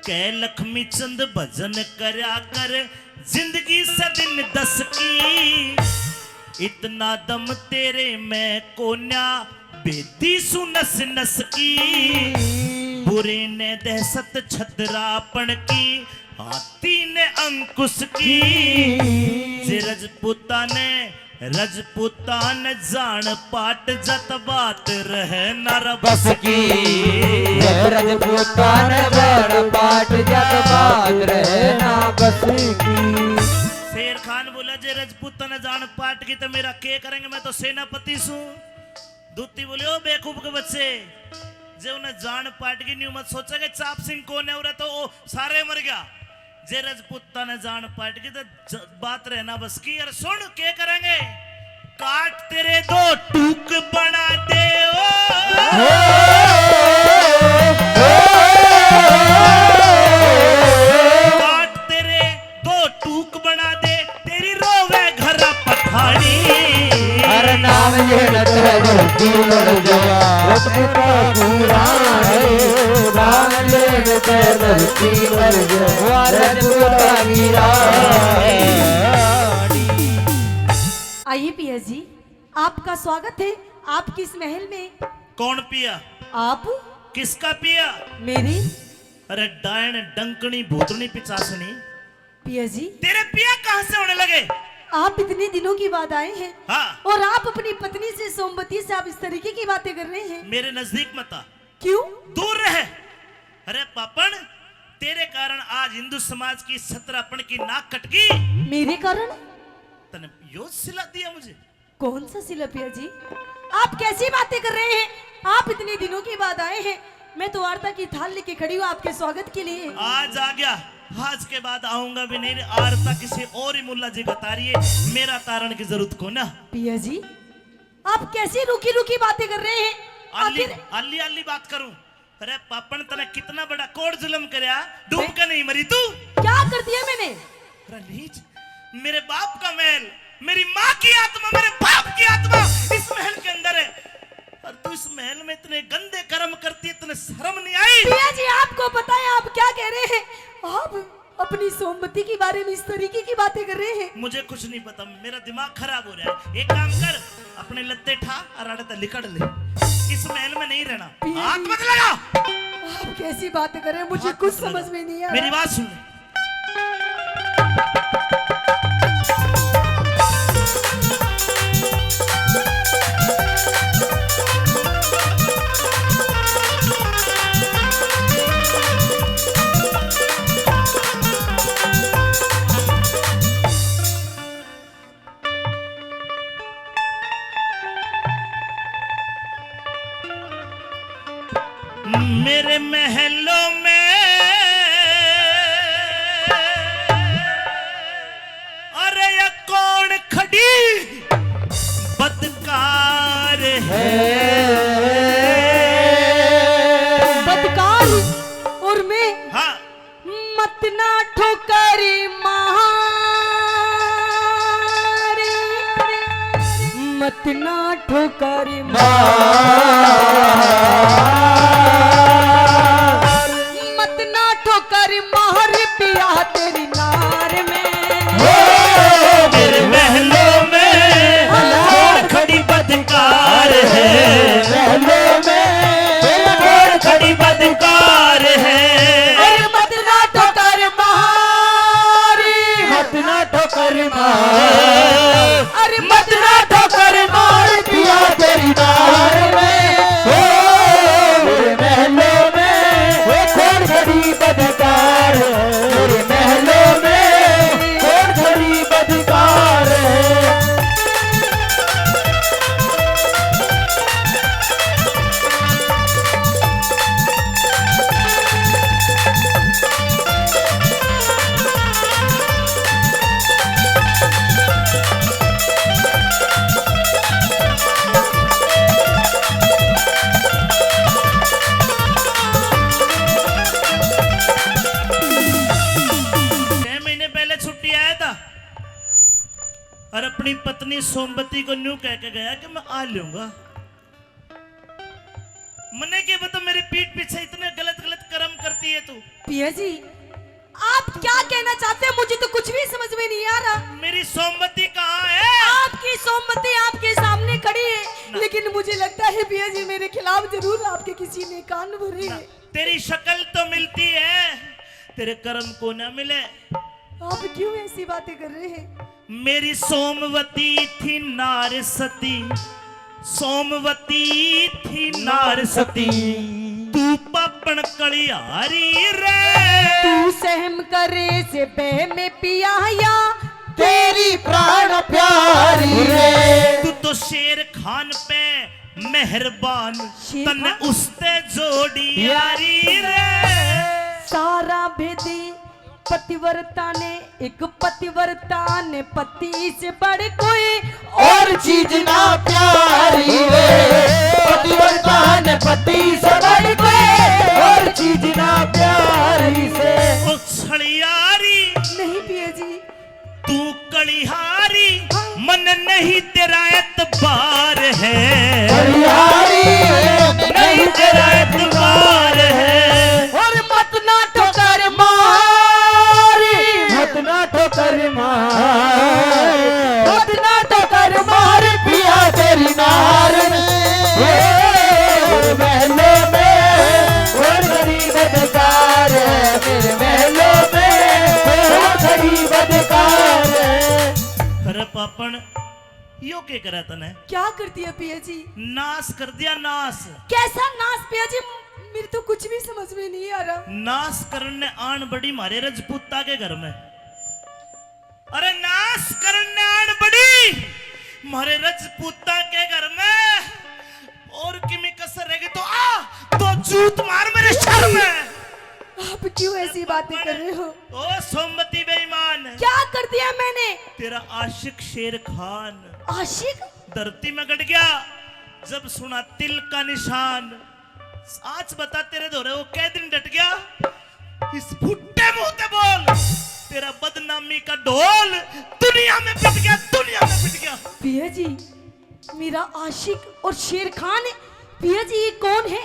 कह लक्ष्मी चंद भजन करया कर, जिंदगी से दिन दस की। इतना दम तेरे में कोन्या, भेदी सु नस नस की। बुरे ने दहशत छदरापण की, हाथी ने अंकुश की। जे रजपूता ने, रजपूता ने जान पाट जत बात रहे ना रे बस की। जे रजपूता ने जान पाट जत बात रहे ना बस की। शेर खान बोला, जे रजपूता ने जान पाट की तो मेरा के करेंगे, मैं तो सेनापति सूं। दूती बोले, ओ बेवकूफ के बच्चे, जे उन्हें जान पाट गई, न्यू मत सोचा कि चाप सिंह कौन है, उरे तो ओ सारे मर गया। जे रजपूता ने जान पाट गई तो ज-, बात रहना बस की। अर सुन, के करेंगे? काट तेरे दो टूक बना दे, ओ। काट तेरे दो टूक बना दे, तेरी रोवे घर पठानी। अरे नाम लेने ते धरती लरजे, रजपूता की रानी। नाम लेने ते धरती लरजे, रजपूता की रानी। आइए पिया जी, आपका स्वागत है आपके इस महल में। कौन पिया? आप। किसका पिया? मेरी। अरे डायन, डंकनी, भूतनी, पिचासनी। पिया जी। तेरे पिया कहाँ से होने लगे? आप इतने दिनों के बाद आए हैं। हाँ। और आप अपनी पत्नी से, सोमवती से, आप इस तरीके की बातें कर रहे हैं। मेरे नजदीक मत आ। क्यों? दूर रह। अरे पापण, तेरे कारण आज हिंदू समाज की सतरापण की नाक कट गई। मेरे कारण? तने यो सिला दिया मुझे। कौन सा सिला पिया जी? आप कैसी बातें कर रहे हैं? आप इतने दिनों के बाद आए हैं, मैं तो आरता की थाल लेके खड़ी हूँ आपके स्वागत के लिए। आज आ गया, आज के बाद आऊंगा भी नहीं। आरता किसी और ही मुल्ला जी का तारिए, मेरा तारण की जरूरत को ना। पिया जी, आप कैसी रूखी रूखी बातें कर रहे हैं? अल्ली, आखिर अल्ली अल्ली बात करूं? अरे पापण, तने कितना बड़ा कोड़ जुल्म करया, डूब मैं के नहीं मरी तू? क्या कर दिया मैंने? अरे नीच, मेरे बाप का महल, मेरी माँ की आत्मा, मेरे बाप की आत्मा इस महल के अंदर है, और तू इस महल में इतने गंदे कर्म करती, इतने शर्म नहीं आई? पिया जी, आपको पता है आप क्या कह रहे हैं? आप अपनी सोमवती के बारे में इस तरीके की बातें कर रहे हैं? मुझे कुछ नहीं पता, मेरा दिमाग खराब हो रहा है। एक काम कर, अपने लत्ते ठा और आड़े तै लिकड़ ले, इस महल में नहीं रहना। पिया हाथ जी, मत लगा। आप कैसी बातें कर रहे हैं, मुझे हाथ कुछ मत लगा। समझ में नहीं आ रहा। मेरी बात सुन ले। मेरे महलों में, अरे ये कौन खड़ी बदकार है? बदकार? और मैं? हाँ। मत ना ठोकर मारी, मत ना ठोकर मारी, मत ना ठोकर मारी पिया तेरी नार में। ओ, मेरे महलों में कौन खड़ी बदकार है? महलों में कौन खड़ी बदकार है? अरे मत ना ठोकर मारी, मत ना ठोकर मार, अरे मत ना ठोकर मार पिया तेरी नार में। ओ, मेरे महलों में वो कौन खड़ी बदकार है? मेरे महलों में कौन खड़ी बदकार है? छह महीने पहले छुट्टी आया था और अपनी पत्नी सोमवती को न्यू कह के गया कि मैं आ लूंगा। मन्ने के बता, मेरी पीठ पीछे इतने गलत गलत कर्म करती है तू। पिया जी, आप क्या कहना चाहते हैं, मुझे तो कुछ भी समझ में नहीं आ रहा। मेरी सोमवती कहाँ है? आपकी सोमवती आपके सामने खड़ी है, ना। लेकिन मुझे लगता है पिया जी, मेरे खिलाफ जरूर आपके किसी ने कान भरे हैं। तेरी शक्ल तो मिलती है, तेरे कर्म को ना मिले। आप क्यों ऐसी बातें कर रहे हैं? मेरी सोमवती थी नार सती, सोमवती थी नार सती, तू पापण कलिहारी रे। तू सहम करे से बह में पिया या तेरी प्राण प्यारी रे। तू तो शेर खान पे मेहरबान, शेर तन्ने खान? उसते जोड़ी यारी रे। सारा भेदी पतिव्रता ने, एक पतिव्रता ने पति से बढ़ कोई और चीज ना प्यारी रे। पतिव्रता ने पति से बढ़ कोई और चीज ना प्यारी से। ओ छलियारी। नहीं पिया जी। तू कलिहारी, मन नहीं तेरा एतबार है। कलिहारी, नहीं तेरा एतबार है। और मत ना ठोकर मारी, मत ना ठोकर मार, मत ना ठोकर मार पिया तेरी नार में। ओ, मेरे महलों में कौन खड़ी बदकार है, मेरे महलों में कौन खड़ी बदकार है। अरे पापण, यो के करा तने? क्या कर दिया पिया जी? नाश कर दिया, नाश। कैसा नाश पिया जी? मेरे तो कुछ भी समझ में नहीं आ रहा। नाश करने आन बड़ी म्हारे रजपूता के घर में। अरे नाश करने आन बड़ी म्हारे रजपूता के घर में। जूत मार मेरे सर में। आप क्यों ऐसी बातें कर रहे हो? ओ सोमवती बेईमान, क्या कर दिया मैंने? तेरा आशिक शेर खान। आशिक? धरती में गड़ गया जब सुना तिल का निशान। आज बता, तेरे धोरे वो कै दिन डट गया? इस फुट्टे मुंह ते बोल, तेरा बदनामी का ढोल दुनिया में पिट गया, दुनिया में पिट गया। पिया जी, मेरा आशिक और शेर खान है। पिया जी, ये कौन है?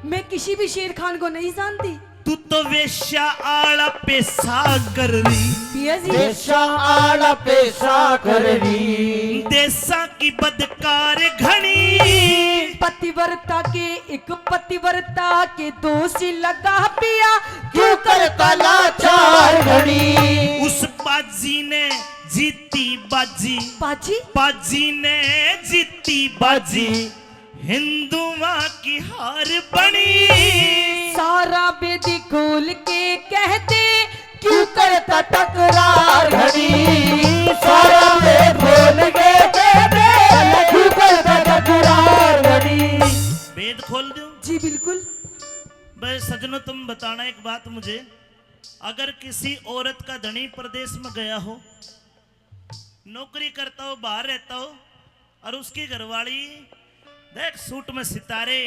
मैं किसी भी शेर खान को नहीं जानती। तू तो वेश्या आला पेशा कर रही। पिया जी। वेश्या आला पेशा कर रही। देशां की बदकार घणी। पतिव्रता के, एक पतिव्रता के दोषी लगा पिया, क्यों करता लाचार घणी। उस बाजी ने जीती बाजी। बाजी? बाजी ने जीती बाजी। हिंदुआ की हार बनी। सारा बेदी खोल के कह दे, क्यों करता टकरार घणी। सारा बेद खोल के कह दे, क्यों करता टकरार घणी। भेद खोल दूं? जी बिल्कुल। बस सज्जनों, तुम बताना एक बात मुझे, अगर किसी औरत का धनी परदेश में गया हो, नौकरी करता हो, बाहर रहता हो, और उसकी घरवाली देख सूट में सितारे,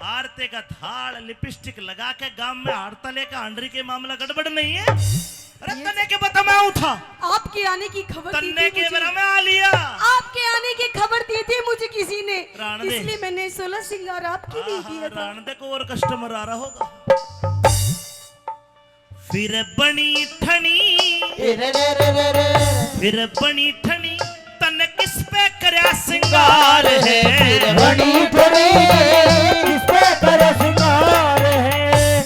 आरते का थाल, लिपस्टिक लगा के गांव में हारता लेकर हांडरी के, मामला गड़बड़ नहीं है? अरे ये तन्ने के बता, मैं आऊं था। आपके आने की खबर दी तन्ने थी के मुझे। मेरा मैं आ लिया। आपके आने की खबर दी थी मुझे किसी ने, राण दे। इसलिए मैंने सोलह श्रृंगार आपके लिए हाँ, किया हाँ, था। राण दे को और कस्टमर आ रहा होगा। फिर बनी ठनी, ए रे रे रे रे रे। फिर बनी ठनी, तन किस पे करया सिंगार है? फिर बनी ठनी, किस पे करया सिंगार है?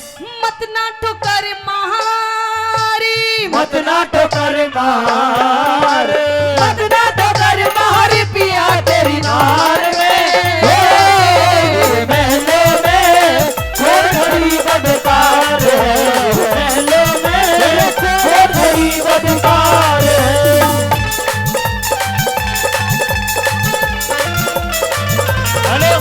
मत ना ठोकर मारी, मत ना ठोकर मार, मत ना ठोकर मार पिया तेरी नार में। हे, महलों में कोठरी बदकार है, महलों में कोठरी बदकार है। हेलो।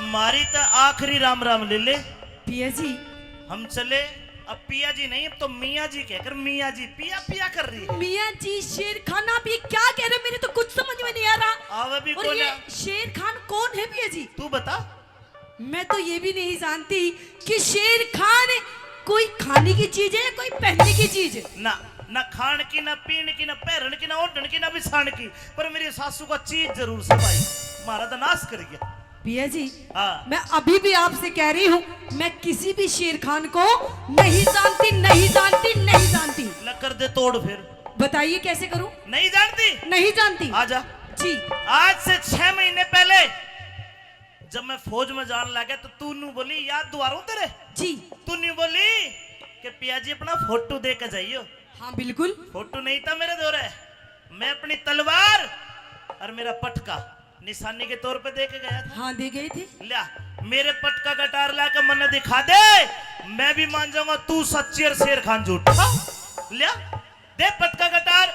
मारी तो आखिरी राम राम ले ले। पिया जी। हम चले। अब पिया जी नहीं, अब तो मियाँ जी कहकर मियाँ जी पिया पिया कर रही है। मियाँ जी, शेर खान, आप ये क्या कह रहे हो? मेरे तो कुछ समझ में नहीं आ रहा। आवे भी और कौन ये है? शेर खान कौन है पिया जी? तू बता। मैं तो ये भी नहीं जानती कि शेर खान कोई खाने की चीज है या कोई पहनने की चीज है। ना, ना खान की, ना पीन की, ना पहरन की, ना ओढ़न की, ना बिछान की, पर मेरी सासू का चीज जरूर से भाई, म्हारा तो नाश कर गया। पिया जी, हाँ। मैं अभी भी आपसे कह रही हूँ, मैं किसी भी शेर खान को नहीं जानती, नहीं जानती, नहीं जानती। ल कर दे तोड़ फिर। बताइए कैसे करूँ? नहीं जानती? नहीं जानती। आजा। जी। आज से छह महीने पहले जब मैं फौज में जान लगा तो तू न्यू बोली, याद दुआरूं तेरे? जी। तू न्यू बोली कि पिया जी अपना फोटो दे के जाइयो। हाँ, बिल्कुल। फोटो नहीं था मेरे धोरे, मैं अपनी तलवार और मेरा पटका निशानी के तौर पे दे के गया था। हाँ, दे गए थे। लिया, मेरे पटका कटार ला के मन्ने दिखा दे, मैं भी मान जाऊंगा तू सच्ची और शेर खान झूठा। लिया, दे पटका कटार।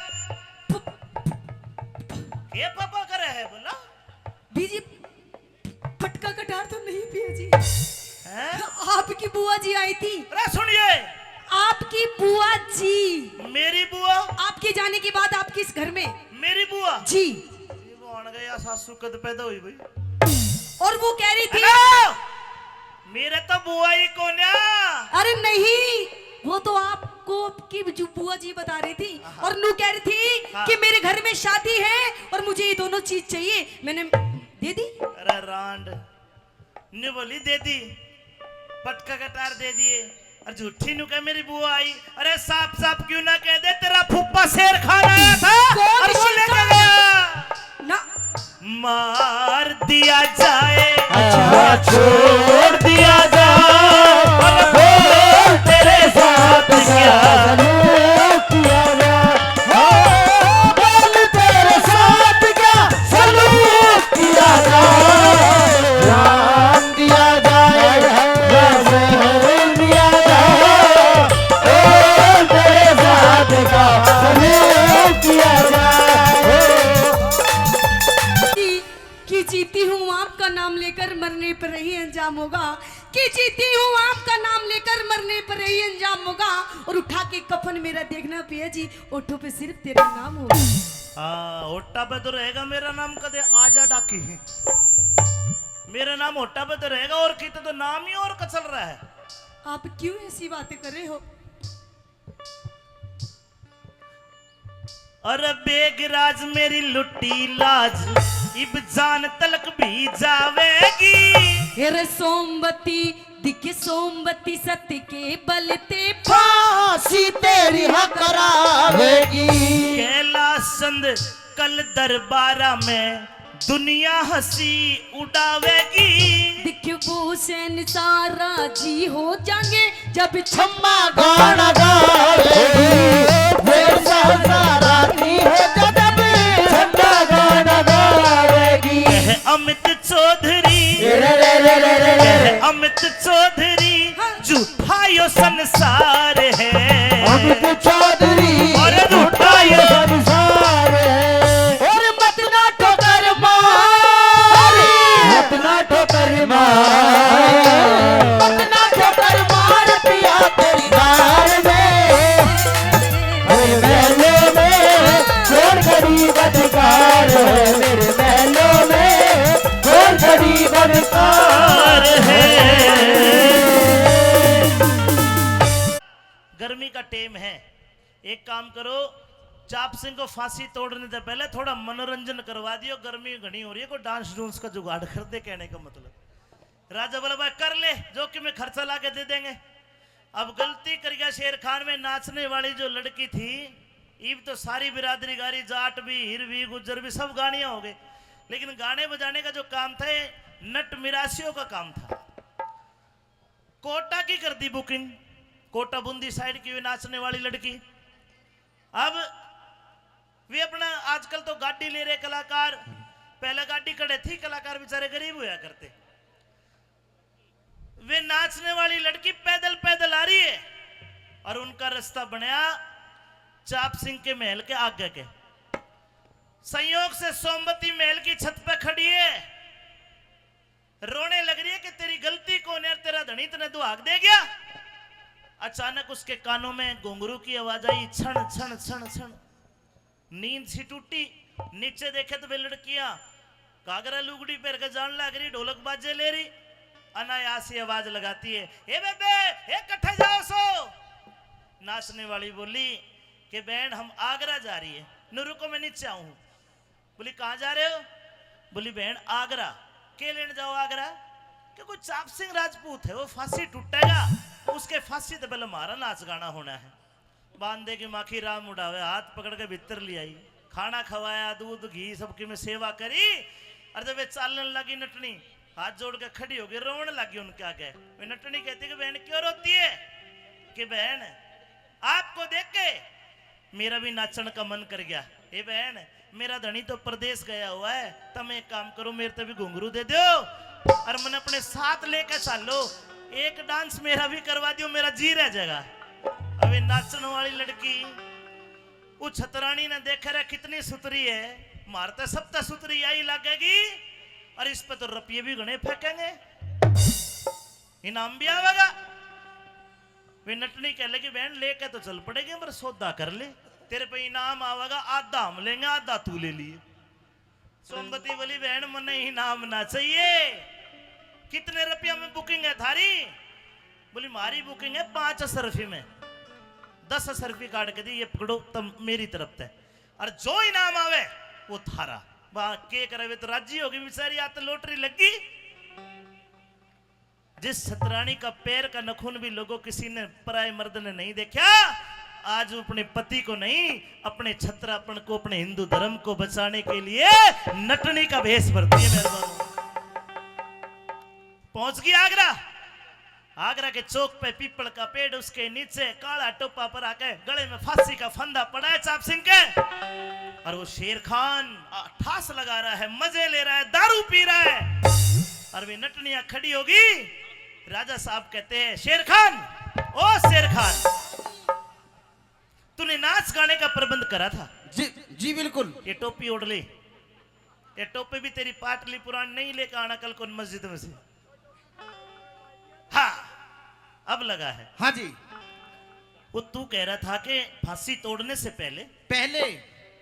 के पापा करे है बोला? बीजी, पटका कटार तो नहीं पिया जी। हैं? आपकी बुआ जी आई थी। अरे सुनिए। आपकी बुआ जी। मेरी बुआ? आपके जाने के बाद आपके इस घर में। मेरी बुआ? जी। ये वो आन गया सासू कद पैदा हुई भाई। और वो कह रही थी। हेलो! मेरे तो बुआ ही कोन्या। अरे नहीं, वो तो आपको आपकी जो बुआ जी बता रही थी। हाँ। और नू कह रही थी हाँ। कि मेरे घर में शादी है और मुझे ये दोनों चीज चाहिए। मैंने दे दी। अरे रांड, न्यू बोली दे दी, पटका कटार दे दिए, और झूठी न्यू कह मेरी बुआ आई। अरे साफ साफ क्यों ना कह दे, तेरा फूफा शेर खान आया था कौन और वो शेर लेके खान? गया। ना। मार दिया जाए, अच्छा। छोड़ दिया जाए, बोल तेरे साथ क्या सलूक किया जाए? हो, बोल तेरे साथ क्या सलूक किया जाए? जान दिया जाए, हूँ आपका नाम लेकर मरने पर यही अंजाम होगा, कि जीती हूँ आपका नाम लेकर मरने पर यही अंजाम होगा। और उठा के कफन मेरा देखना पिया जी, ओठों पे सिर्फ तेरा नाम होगा। हाँ, होठा पे तो रहेगा मेरा नाम, कदे आजा डाकी। मेरा नाम होठा पे तो रहेगा, और किते तो नाम ही और का चल रहा है। आप क्यों ऐसी बातें कर रहे हो? अरे बेगराज मेरी लुटी लाज, इब जान तलक भी जावेगी। अरे सोमवती, दिखे सोमवती, सत्य के बल ते फांसी तेरी हाँ करावेगी। कैलाश चंद कल दरबारा में दुनिया हंसी उड़ावेगी। दिख वो शहंशाह राजी हो जाएंगे जब छम्मा गाना गावेगी। वो शहंशाह राजी हो जाएंगे जब छम्मा गाना गावेगी। कहे अमित चौधरी, रे रे रे रे रे रे। कहे अमित चौधरी, हाँ। झूठा यो संसार है। अमित चौधरी, और झूठा यो संसार है। और मत ना ठोकर मार, मत ना ठोकर मार, मत ना ठोकर मार पिया तेरी दाल में। अरे महलों में कौन गरीब अधिकार है, मेरे महलों में कौन गरीब अधिकार है। गर्मी का टेम है, एक काम करो, चाप सिंह को फांसी तोड़ने से पहले थोड़ा मनोरंजन करवा दियो, गर्मी घणी हो रही है, कोई डांस डूंस का जुगाड़ कर दे, कहने का मतलब। राजा बोला, भाई कर ले, जो कि मैं खर्चा ला के दे देंगे। अब गलती कर गया शेर खान में नाचने वाली जो लड़की थी, इब तो सारी बिरादरी गा रही, जाट भी, हीर भी, गुज्जर भी, सब गानियां हो गए, लेकिन गाने बजाने का जो काम था, ये नट मिरासियों का काम था। कोटा की कर दी बुकिंग, कोटा बूंदी साइड की हुई नाचने वाली लड़की। अब वे अपना, आजकल तो गाड़ी ले रहे कलाकार, पहले गाड़ी खड़े थी, कलाकार बेचारे गरीब हुआ करते। वे नाचने वाली लड़की पैदल पैदल आ रही है और उनका रास्ता बनया चाप सिंह के महल के आगे के। संयोग से सोमवती महल की छत पे खड़ी है, रोने लग रही है कि तेरी गलती कौन है, तेरा धनी तने दुहाक दे गया। अचानक उसके कानों में घुंघरू की आवाज आई, छण छण छण छण। नींद सी टूटी, नीचे देखे तो वे लड़कियां घाघरा लुगड़ी पहन के जान लग रही, ढोलक बाजे ले रही। अनायास ही आवाज लगाती है, "ए बेबे, ए कट्ठे जाओ सो?" नाचने वाली बोली कि, "बहन, हम आगरा जा रही है।" "नु रुको, मैं नीचे आऊं।" बोली, "कहाँ जा रहे हो?" बोली, "बहन, आगरा।" "के लेने जाओ आगरा?" "कि कोई चाप सिंह राजपूत है, वो फांसी टूटेगा, उसके फांसी तो पहले हमारा नाच गाना होना है।" बांधे की माखी राम उड़ावे, हाथ पकड़ के भीतर ले आई, खाना खवाया, दूध घी सबकी में सेवा करी। और जब वे चालन लगी नटनी, हाथ जोड़ के खड़ी हो गई, रोवन लगी उनके आगे। वे नटनी कहती कि, "बहन, क्यों रोती है?" कि, "बहन, आपको देख के मेरा भी नाचण का मन कर गया। हे बहन, मेरा धनी तो परदेस गया हुआ है, तुम एक काम करो, मेरे ते भी घुंघरू दे दो और मैंने अपने साथ लेके चालो, एक डांस मेरा भी करवा दियो, मेरा जी रह जाएगा।" अबे नाचण वाली लड़की, उस छतरानी ने देखे रे कितनी सुतरी है, मार ते सब ते सुतरी आई लगेगी, और इस पे तो रुपये भी घणे फेंकेंगे, इनाम भी आवेगा। वे नटनी कह लगी, "बहन, लेके तो चल पड़ेगी, पर सौदा कर ले, तेरे पे इनाम आवेगा, आधा हम लेंगे, आधा तू ले लिए।" सोमवती बोली, "बहन, मन्ने इनाम ना चाहिए। कितने रुपया में बुकिंग है थारी?" बोली, "म्हारी बुकिंग है पाँच सौ रुपये में।" "दस सौ रुपये काट के दी, ये पकड़ो तुम मेरी तरफ से, और जो इनाम आवे वो थारा।" वहां के करे, वे तो राजी होगी बेचारी, या तो लॉटरी लगी। जिस छतरानी का पैर का नखून भी लोगों किसी ने, पराए मर्द ने नहीं देखा, आज वो अपने पति को नहीं, अपने छतरापन को, अपने हिंदू धर्म को बचाने के लिए नटनी का भेष बरती है। मेहरबान, पहुंच गई आगरा। आगरा के चौक पे पीपल का पेड़, उसके नीचे काला टोपा पर आके गले में फांसी का फंदा पड़ा है चाप सिंह के। और वो शेर खान, आ, ठास लगा रहा है, मजे ले रहा है, दारू पी रहा है। और वे नटनिया खड़ी होगी। राजा साहब कहते हैं, "शेर खान, ओ शेर खान, तूने नाच गाने का प्रबंध करा था?" "जी, जी बिल्कुल।" ये टोपी ओढ़ ले। ये टोपी भी तेरी पाटली पुरानी नहीं, लेकर आना कल को मस्जिद में से। हाँ, अब लगा है। हाँ जी। वो तू कह रहा था कि फांसी तोड़ने से पहले पहले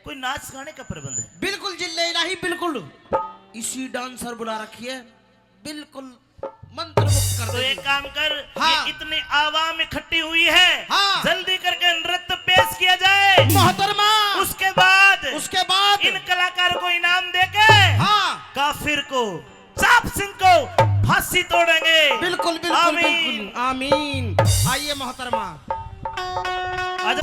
कोई नाच गाने का प्रबंध है। बिल्कुल जिल्ले इलाही, बिल्कुल। इसी डांसर बुला रखी है, बिल्कुल मंत्रमुग्ध कर तो देगी। एक काम कर, हाँ। ये इतनी आवाम इकट्ठी हुई है, हाँ। जल्दी करके नृत्य पेश किया जाए। मोहतरमा। उसके बाद उसके बाद इन कलाकारों को इनाम देके, हाँ। काफिर को, चाप सिंह को फांसी तोड़ेंगे। बिल्कुल, बिल्कुल, आमीन। बिल्कुल। आमीन। आइए मोहतरमा। आजा।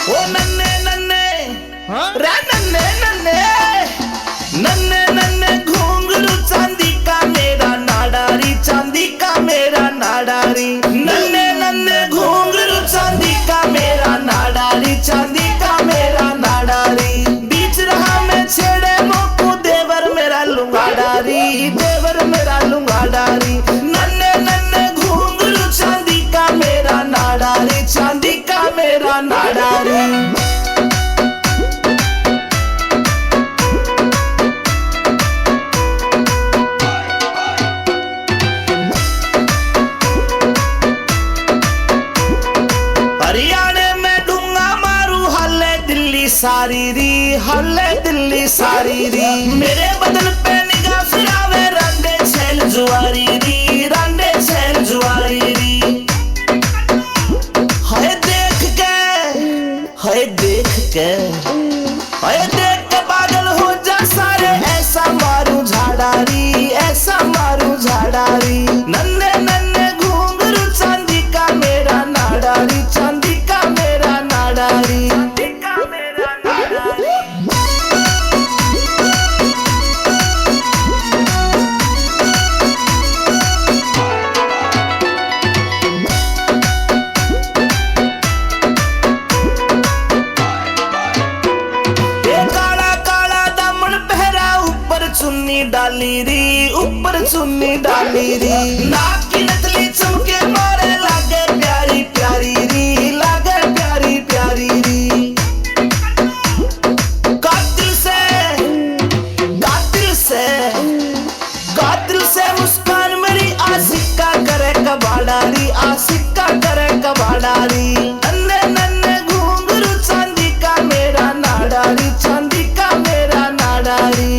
ओ नन्ने नन्ने, हाँ? रे नन्ने नन्ने, नन्ने नन्ने घुंघरू चांदी का मेरा नाड़ा री, चांदी का मेरा नाड़ा री। नन्ने नन्ने घुंघरू चांदी का मेरा नाड़ा री, चांदी का मेरा नाड़ा री। बीच राह में छेड़े मोकू देवर मेरा लुंगाड़ा री, देवर मेरा लुंगाड़ा री। नन्ने नन्ने घुंघरू चांदी का मेरा नाड़ा री, चांदी का मेरा नाड़ा री। हरियाणे में डूंगा मारू, हाले दिल्ली सारी री, हाले दिल्ली सारी री। मेरे बदन पे निगाह फिरावे, रांडे छैल जुआरी री, रांडे छैल जुआरी री। हाय देख के, हाय देख के, हाय देख के पागल हो जा सारे, ऐसा मारू झाड़ा री, ऐसा मारू झाड़ा री। नन्ने नन्ने घुंघरू चांदी का मेरा नाड़ा री, चांदी का मेरा नाड़ा री। ए काला काला दामन पहरा, ऊपर चुन्नी डाली री, ऊपर चुन्नी डाली री। नाक की नथली चमके मारे, लागे प्यारी प्यारी री, लागे प्यारी प्यारी री। कातिल से, कातिल से, कातिल से मुस्कान मेरी, आशिक का करे कबाड़ा री, आशिक का करे कबाड़ा री। नन्ने नन्ने घुंघरू चांदी का मेरा नाड़ा री, चांदी का मेरा नाड़ा री।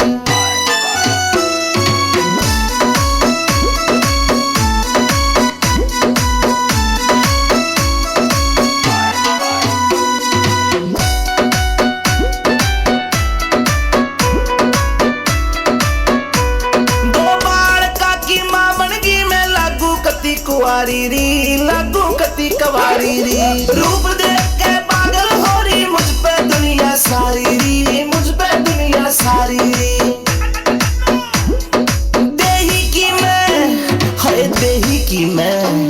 दो बालका की माँ बनगी मैं, लागू कती कुंवारी री, लागू कती कुंवारी री। रूप देख के पागल हो री, मुझ पे दुनिया सारी री, मुझ पे दुनिया सारी री। देही की मैं, हाय देही की मैं,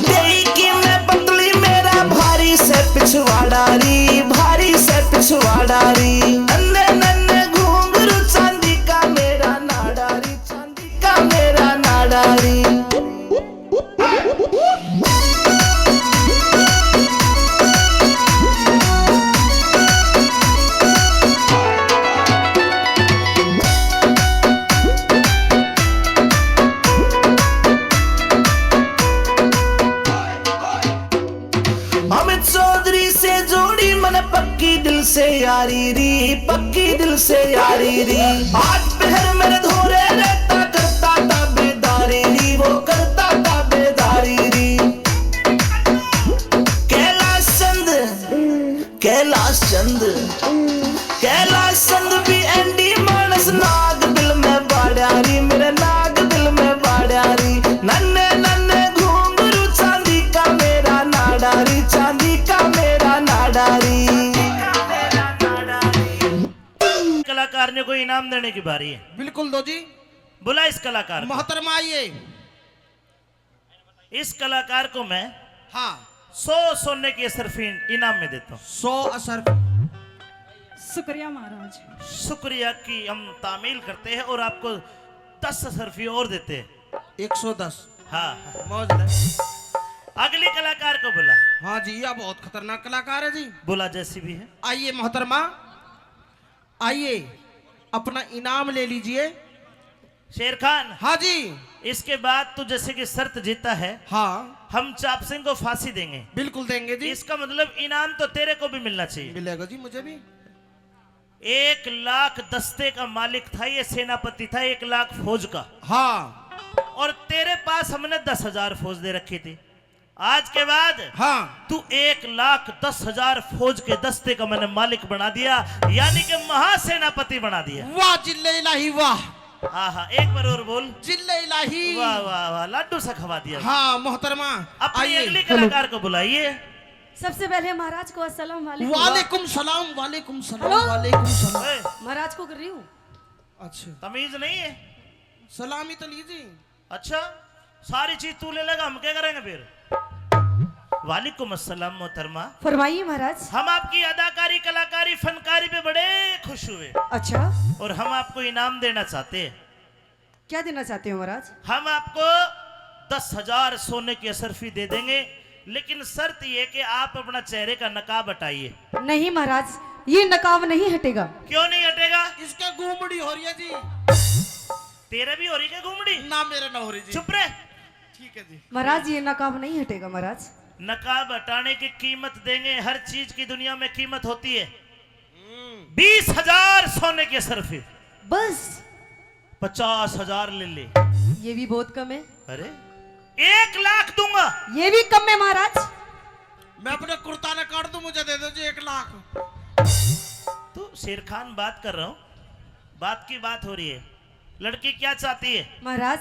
देही की मैं पतली, मेरा भारी से पिछवाड़ा री, भारी से पिछवाड़ा री। नन्ने नन्ने घुंघरू चांदी का मेरा नाड़ा री, चांदी का मेरा नाड़ा री। अमित चौधरी से जोड़ी मन पक्की दिल से यारी री, पक्की दिल से यारी री। आठ पहर मेरे धोरे रहता, करता ताबेदारी री, वो करता ताबेदारी री। कैलाश चंद, कैलाश चंद, कैलाश चंद भी एंडी मानस, नाग दिल में बाड़ा री, मेरे नाग दिल में बाड़ा री। नन्ने नन्ने घुंघरू चांदी का मेरा नाड़ा री, चांदी का मेरा नाड़ा री। कलाकार ने कोई इनाम देने की बारी है। बिल्कुल दो जी। बुला इस कलाकार को। मोहतरमा आइए। इस कलाकार को मैं, हाँ, सौ सोने की अशरफी इनाम में देता हूँ। सौ अशरफी। शुक्रिया महाराज। शुक्रिया की हम तामील करते हैं और आपको दस अशरफी और देते हैं। एक सौ दस। हाँ। मौज ले। अगली कलाकार को बुला। हाँ जी, यह बहुत खतरनाक कलाकार है जी। बुला, जैसी भी है। आइए मोहतरमा, आइए, अपना इनाम ले लीजिए। शेर खान। हाँ जी। इसके बाद तू जैसे कि शर्त जीता है, हाँ। हम चाप सिंह को फांसी देंगे। बिल्कुल देंगे जी। इसका मतलब इनाम तो तेरे को भी मिलना चाहिए। मिलेगा जी मुझे भी। एक लाख दस्ते का मालिक था ये, सेनापति था एक लाख फौज का। हाँ। और तेरे पास हमने दस हजार फौज दे रखी थी। आज के बाद, हाँ। तू एक लाख दस हजार फौज के दस्ते का मैंने मालिक बना दिया, यानी कि महासेनापति बना दिया। वाह जिल्ले इलाही वाह। हाँ हाँ, एक बार और बोल। जिल्ले इलाही। वाह वाह वाह, लाडू सा खवा दिया। हाँ मोहतरमा, अपनी आइए। अगली कलाकार को बुलाइए। सबसे पहले महाराज को अस्सलाम वालेकुम। वालेकुम सलाम, वालेकुम सलाम, हेलो। वालेकुम सलाम। ए। महाराज को कर रही हूँ। अच्छा। तमीज नहीं है। सलामी तो लीजिए। अच्छा, सारी चीज तू ले लेगा, हम क्या करेंगे फिर? वालेकुम अस्सलाम मोहतरमा। फरमाइए महाराज। हम आपकी अदाकारी, कलाकारी, फनकारी पे बड़े खुश हुए। अच्छा। और हम आपको इनाम देना चाहते हैं। क्या देना चाहते हो महाराज? हम आपको दस हजार सोने की अशरफी दे देंगे, लेकिन शर्त ये कि आप अपना चेहरे का नकाब हटाइए। नहीं महाराज, ये नकाब नहीं हटेगा। क्यों नहीं हटेगा? इसका गुमड़ी हो रही है जी। तेरे भी हो रही क्या गुमड़ी? ना, मेरे ना हो रही जी। चुप रहे। ठीक है जी। महाराज, ये नकाब नहीं हटेगा महाराज। नकाब हटाने की कीमत देंगे, हर चीज की दुनिया में कीमत होती है। हम्म। बीस हजार सोने के अशरफी। बस? पचास हजार ले ले। ये भी बहुत कम है। अरे, एक लाख दूंगा। ये भी कम है महाराज। मैं अपने कुर्ता ने काट दूं, मुझे दे दो जी एक लाख। तो शेर खान बात कर रहा हूँ, बात की बात हो रही है। लड़की क्या चाहती है? महाराज,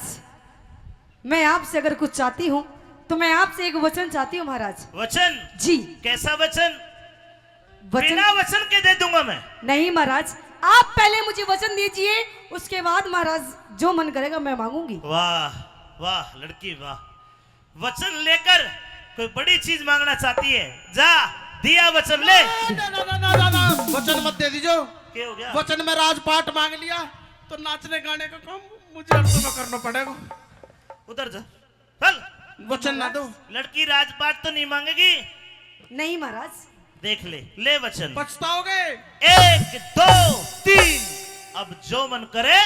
मैं आपसे अगर कुछ चाहती हूँ तो मैं आपसे एक वचन चाहती हूँ महाराज। वचन? जी। कैसा वचन? वचन? बिना वचन के दे दूंगा मैं। नहीं महाराज, आप पहले मुझे वचन दीजिए, उसके बाद महाराज जो मन करेगा मैं मांगूंगी। वाह, वाह लड़की वाह। वचन लेकर कोई बड़ी चीज मांगना चाहती है, जा दिया वचन ले। ना, ना, ना, ना, ना, ना, वचन मत दे दीजो। क्या हो गया? वचन में राजपाट मांग लिया तो नाचने गाने का काम मुझे हर समय करना पड़ेगा। उधर जा, चल। वचन ना दो। लड़की राजपाट तो नहीं मांगेगी। नहीं महाराज। देख ले, ले वचन। पछताओगे। एक, दो, तीन, अब जो मन करे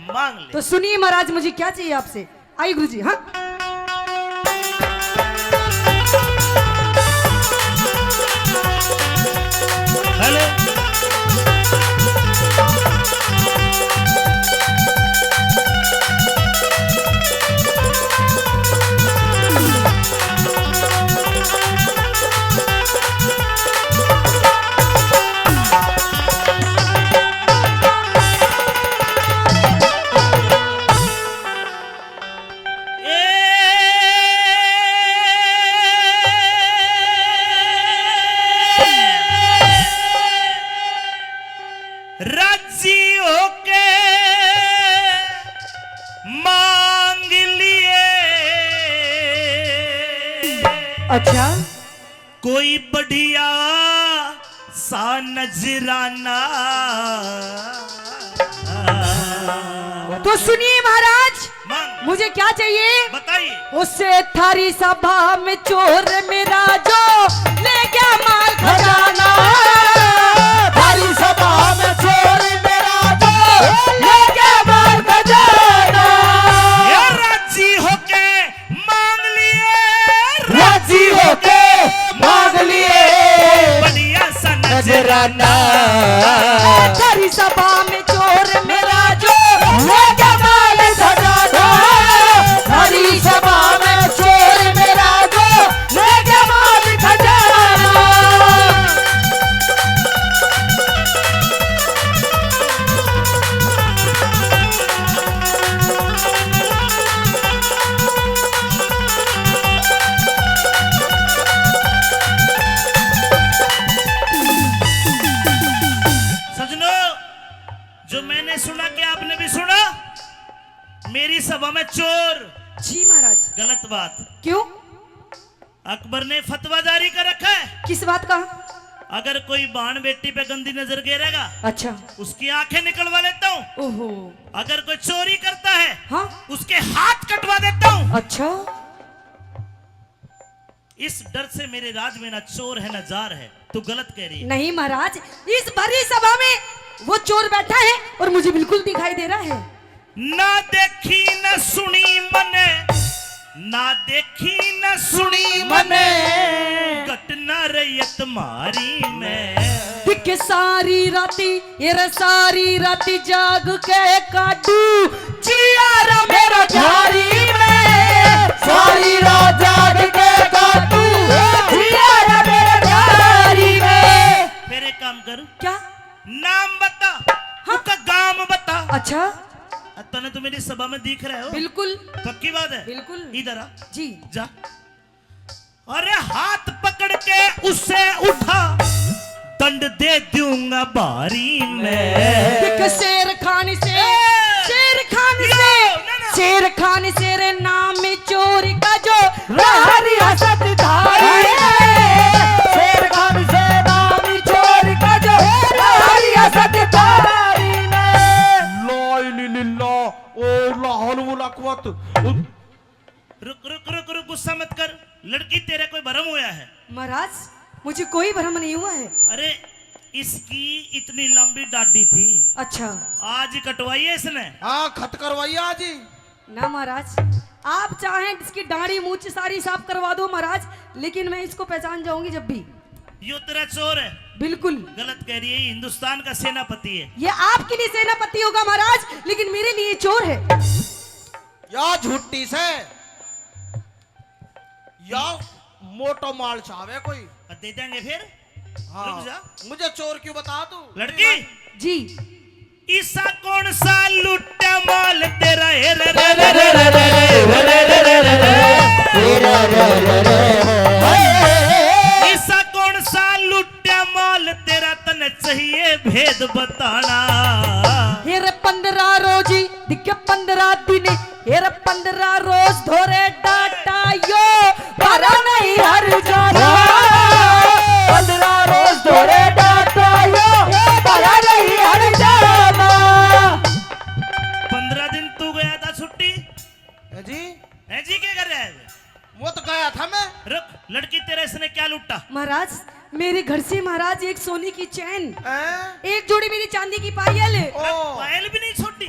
मांग ले। तो सुनिए महाराज, मुझे क्या चाहिए आपसे। आइए गुरुजी, हाँ। हेलो। राजी होके मांग लिए। अच्छा। कोई बढ़िया सा नजराना। तो सुनिए महाराज, मांग। मुझे क्या चाहिए? बताइए। उसे थारी सभा में चोर मेरा जो ले गया माल खजाना। थारी सभा में चोर मेरा जो ले गया माल खजाना। ये राजी होके मांग लिए, राजी होके मांग लिए। बढ़िया सा नजराना। तेरी सभा में चोर मेरा जो, वो क्या माल खजाना। तेरी सभा में चोर मेरा जो, वो क्या माल खजाना। सजनों, जो मैंने सुना, क्या आपने भी सुना? मेरी सभा में चोर। जी महाराज। गलत बात। क्यों? अकबर ने फतवा जारी कर रखा है। किस बात का? अगर कोई बाण बेटी पे गंदी नजर गेरेगा, अच्छा। उसकी आंखें निकलवा लेता हूँ। ओहो। अगर कोई चोरी करता है, हाँ। उसके हाथ कटवा देता हूँ। अच्छा। इस डर से मेरे राज में ना चोर है, ना जार है। तू गलत कह रही है। नहीं महाराज, इस भरी सभा में वो चोर बैठा है और मुझे बिल्कुल दिखाई दे रहा है। ना देखी ना सुनी मने, ना देखी ना सुनी मने, घटना रैयत मारी में। दिख सारी राती, ये रे सारी राती जाग के काटू, जिया रे मेरा झारी में। सारी रात जाग के काटू, जिया रे मेरा झारी में। फिर एक काम कर। क्या? नाम बता, हाँ। उसका गाम बता। अच्छा। अ, तने तो मेरी सभा में दिख रहे हो। बिल्कुल। पक्की बात है? बिल्कुल। इधर आ। जी। जा। अरे हाथ पकड़ के उसे उठा, दंड दे दूंगा भारी मैं। देख शेर खान से, ए! शेर खान यो, से, ना, ना। शेर खान से रे नाम चोर का जो रहा रियासत धारी में। शेर खान से नाम चोर का जो रहा रियासत धारी में। ला इलाहा इल्लल्लाह, ओ ला हौल वला कुव्वत। रुक, रुक, रुक, रुक, गुस्सा मत कर। लड़की, तेरा कोई भरम होया है? महाराज, मुझे कोई भरम नहीं हुआ है। अरे, इसकी इतनी लंबी डाढ़ी थी। अच्छा। आज ही कटवाई है इसने। हाँ, खत करवाई है आज ही। ना महाराज, आप चाहें इसकी दाढ़ी मूछ सारी साफ करवा दो महाराज, लेकिन मैं इसको पहचान जाऊंगी जब भी। यो तेरा चोर है। बिल्कुल। गलत कह रही है, ये हिंदुस्तान का सेनापति है। ये आपके लिए सेनापति होगा महाराज, लेकिन मेरे लिए चोर है। या झूठी से, या मोटो माल चावे कोई। और दे देंगे फिर। हाँ। रुक जा। मुझे चोर क्यों बता तू? लड़की। जी। ईसा कौन सा लुट्टा माल तेरा, हे रे रे रे रे रे रे। ईसा कौन सा लुट्टा माल तेरा, तने चाहिए भेद बताना। हे रे पन्द्रह रोजी दिखे पन्द्रह दिन, हे रे पन्द्रह रोज धोरे डाटा यो, भरा नहीं हर जाना। पन्द्रह रोज धोरे डाटा यो, भरा नहीं हर जाना। पन्द्रह दिन तू गया था छुट्टी। है जी। है जी, क्या कर रहा है? वो तो गया था मैं। रुक, लड़की, तेरा इसने क्या लूटा? महाराज, मेरे घर से महाराज एक सोने की चैन, हैं? एक जोड़ी मेरी चांदी की पायल। ओ। पायल भी नहीं छोड़ी,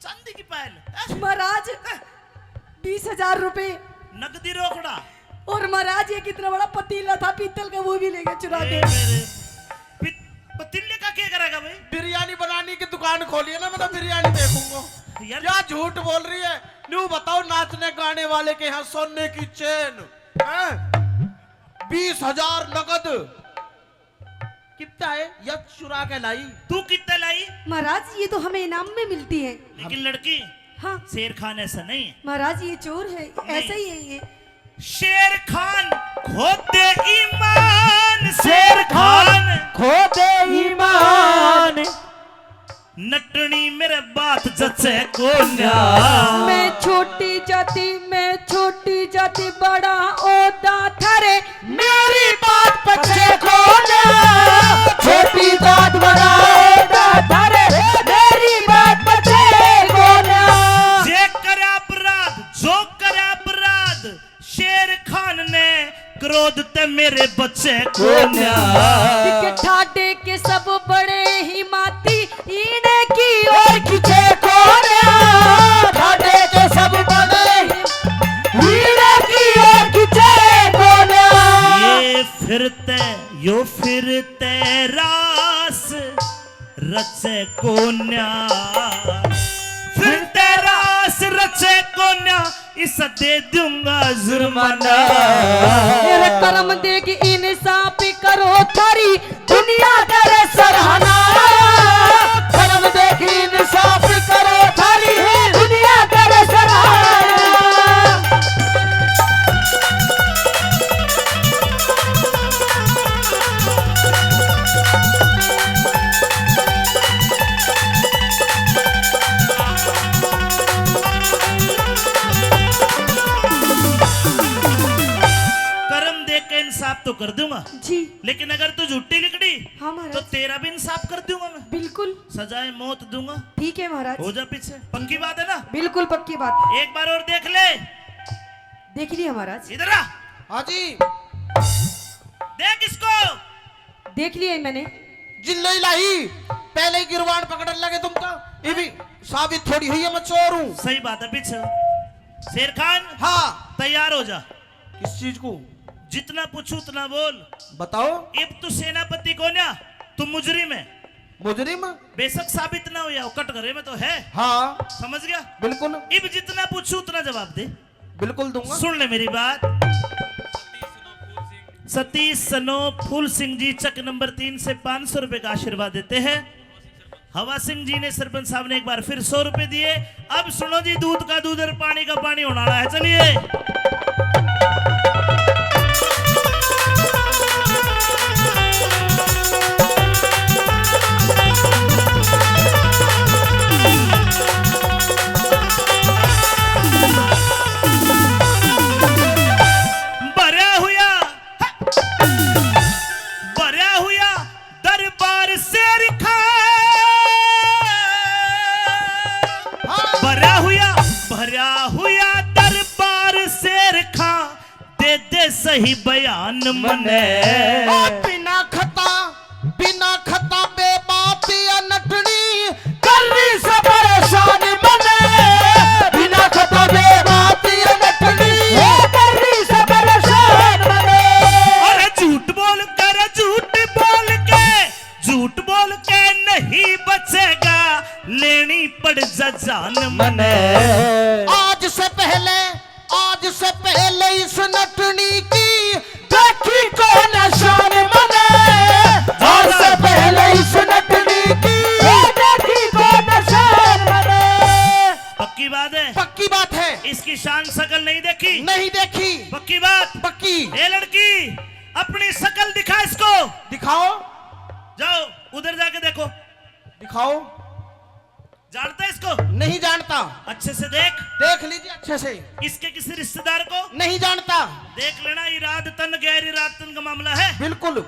चांदी की पायल। हैं? महाराज, हैं? बीस हजार रुपए। नकदी रोकड़ा। और महाराज, ये कितना बड़ा पतीला था पीतल का, वो भी ले गया चुरा के। ए मेरे, पीत-, पतीले का क्या करेगा भाई? बिरयानी बनाने की दुकान खोली है ना, मैं तो बिरयानी देखूंगा। यार। क्या झूठ बोल रही है? न्यू बताओ, नाचने गाने वाले के यहाँ सोने की चेन, हैं? बीस हजार नगद। कितना है? या चुरा के लाई। तू कितना लाई? महाराज, ये तो हमें इनाम में मिलती है। लेकिन लड़की, हाँ। शेर खान ऐसा नहीं है। महाराज, ये चोर है, नहीं। ऐसा ही है ये। शेर खान खो दे ईमान, शेर खान खो दे ईमान। नटनी मेरे बात जचे कोन्या। मैं छोटी जाति, मैं छोटी जाति, बड़ा ओदा थारे, मेरी बात पचे कोन्या। छोटी जात, बड़ा ओदा थारे, मेरी बात पचे कोन्या। जे करे अपराध, जो करे अपराध, शेर खान ने क्रोध ते मेरे बचे कोन्या। के ठाडे के सब बड़े ही माती, इने की ओर खिंचे कोन्या। ठाडे के सब बड़े ही, इने की ओर खिंचे कोन्या। ये फिरते, यो फिरते रास रचे कोन्या, फिर तेरा आस रचे कोन्या, इस दे दूंगा जुर्माना। मेरे कर्म देख इंसाफ करो थारी, दुनिया करे सराहना। कर्म देख इंसाफ करो थारी, दुनिया करे सराहना। कर्म देख के इंसाफ तो कर दूंगा। जी। लेकिन अगर तू झूठी लिकड़ी, हाँ महाराज। तो तेरा भी इंसाफ कर दूंगा मैं। बिल्कुल। सजाए मौत दूंगा। ठीक है महाराज। हो जा पीछे। पक्की बात है ना? बिल्कुल पक्की बात। एक बार और देख ले। देख लिया महाराज। इधर आ। हाँ जी। देख इसको। देख लिया मैंने। जिल्लो इलाही, पहले ही गिरवान पकड़न लगे तुम तो। ये भी साबित थोड़ी हुई है मैं चोर हूँ। सही बात है पीछे। शेर खान, हाँ। तैयार हो जा। किस चीज को? जितना पूछू उतना बोल। बताओ। इब तू सेनापति को ना, तू मुजरिम है। मुजरिम? बेशक साबित ना हो या, कट घरे में तो है। हाँ। समझ गया? बिल्कुल। इब जितना पूछू उतना जवाब दे। बिल्कुल दूंगा। सुन ले मेरी बात। सतीश सनो फूल सिंह जी चक नंबर तीन से पाँच सौ रुपए का आशीर्वाद देते हैं। हवा सिंह जी ने, सरपंच साहब ने एक बार फिर सौ रुपए दिए। अब सुनो जी, दूध का दूध और पानी का पानी होने वाला है। चलिए। भरा हुआ, भरा हुआ दरबार शेर खां, हाँ। भरा हुआ, भरा हुआ दरबार शेर खां, दे दे सही बयान मने। ओ बिना खता, बिना खता बेबात या नटनी, कर रही से परेशान मने। बिना खता बेबात या नटनी, ओ कर रही से परेशान मने। अरे झूठ बोल कर, झूठ बोल के, झूठ बोल के नहीं बचेगा, लेनी पड़ जा जान मने। आज से पहले, आज से पहले इस नटनी की देखी कौन शान मने। आज से पहले इस नटनी की देखी कौन शान मने। पक्की बात है? पक्की बात है। इसकी शान शकल नहीं देखी? नहीं देखी। पक्की बात? पक्की। ए लड़की, अपनी शकल दिखा इसको। दिखाओ। जाओ, उधर जाके देखो। दिखाओ। जानता है इसको? नहीं जानता। अच्छे से देख। देख लीजिए अच्छे से। इसके किसी रिश्तेदार को? नहीं जानता। देख लेना, इराद तन गैर इराद तन का मामला है। बिल्कुल।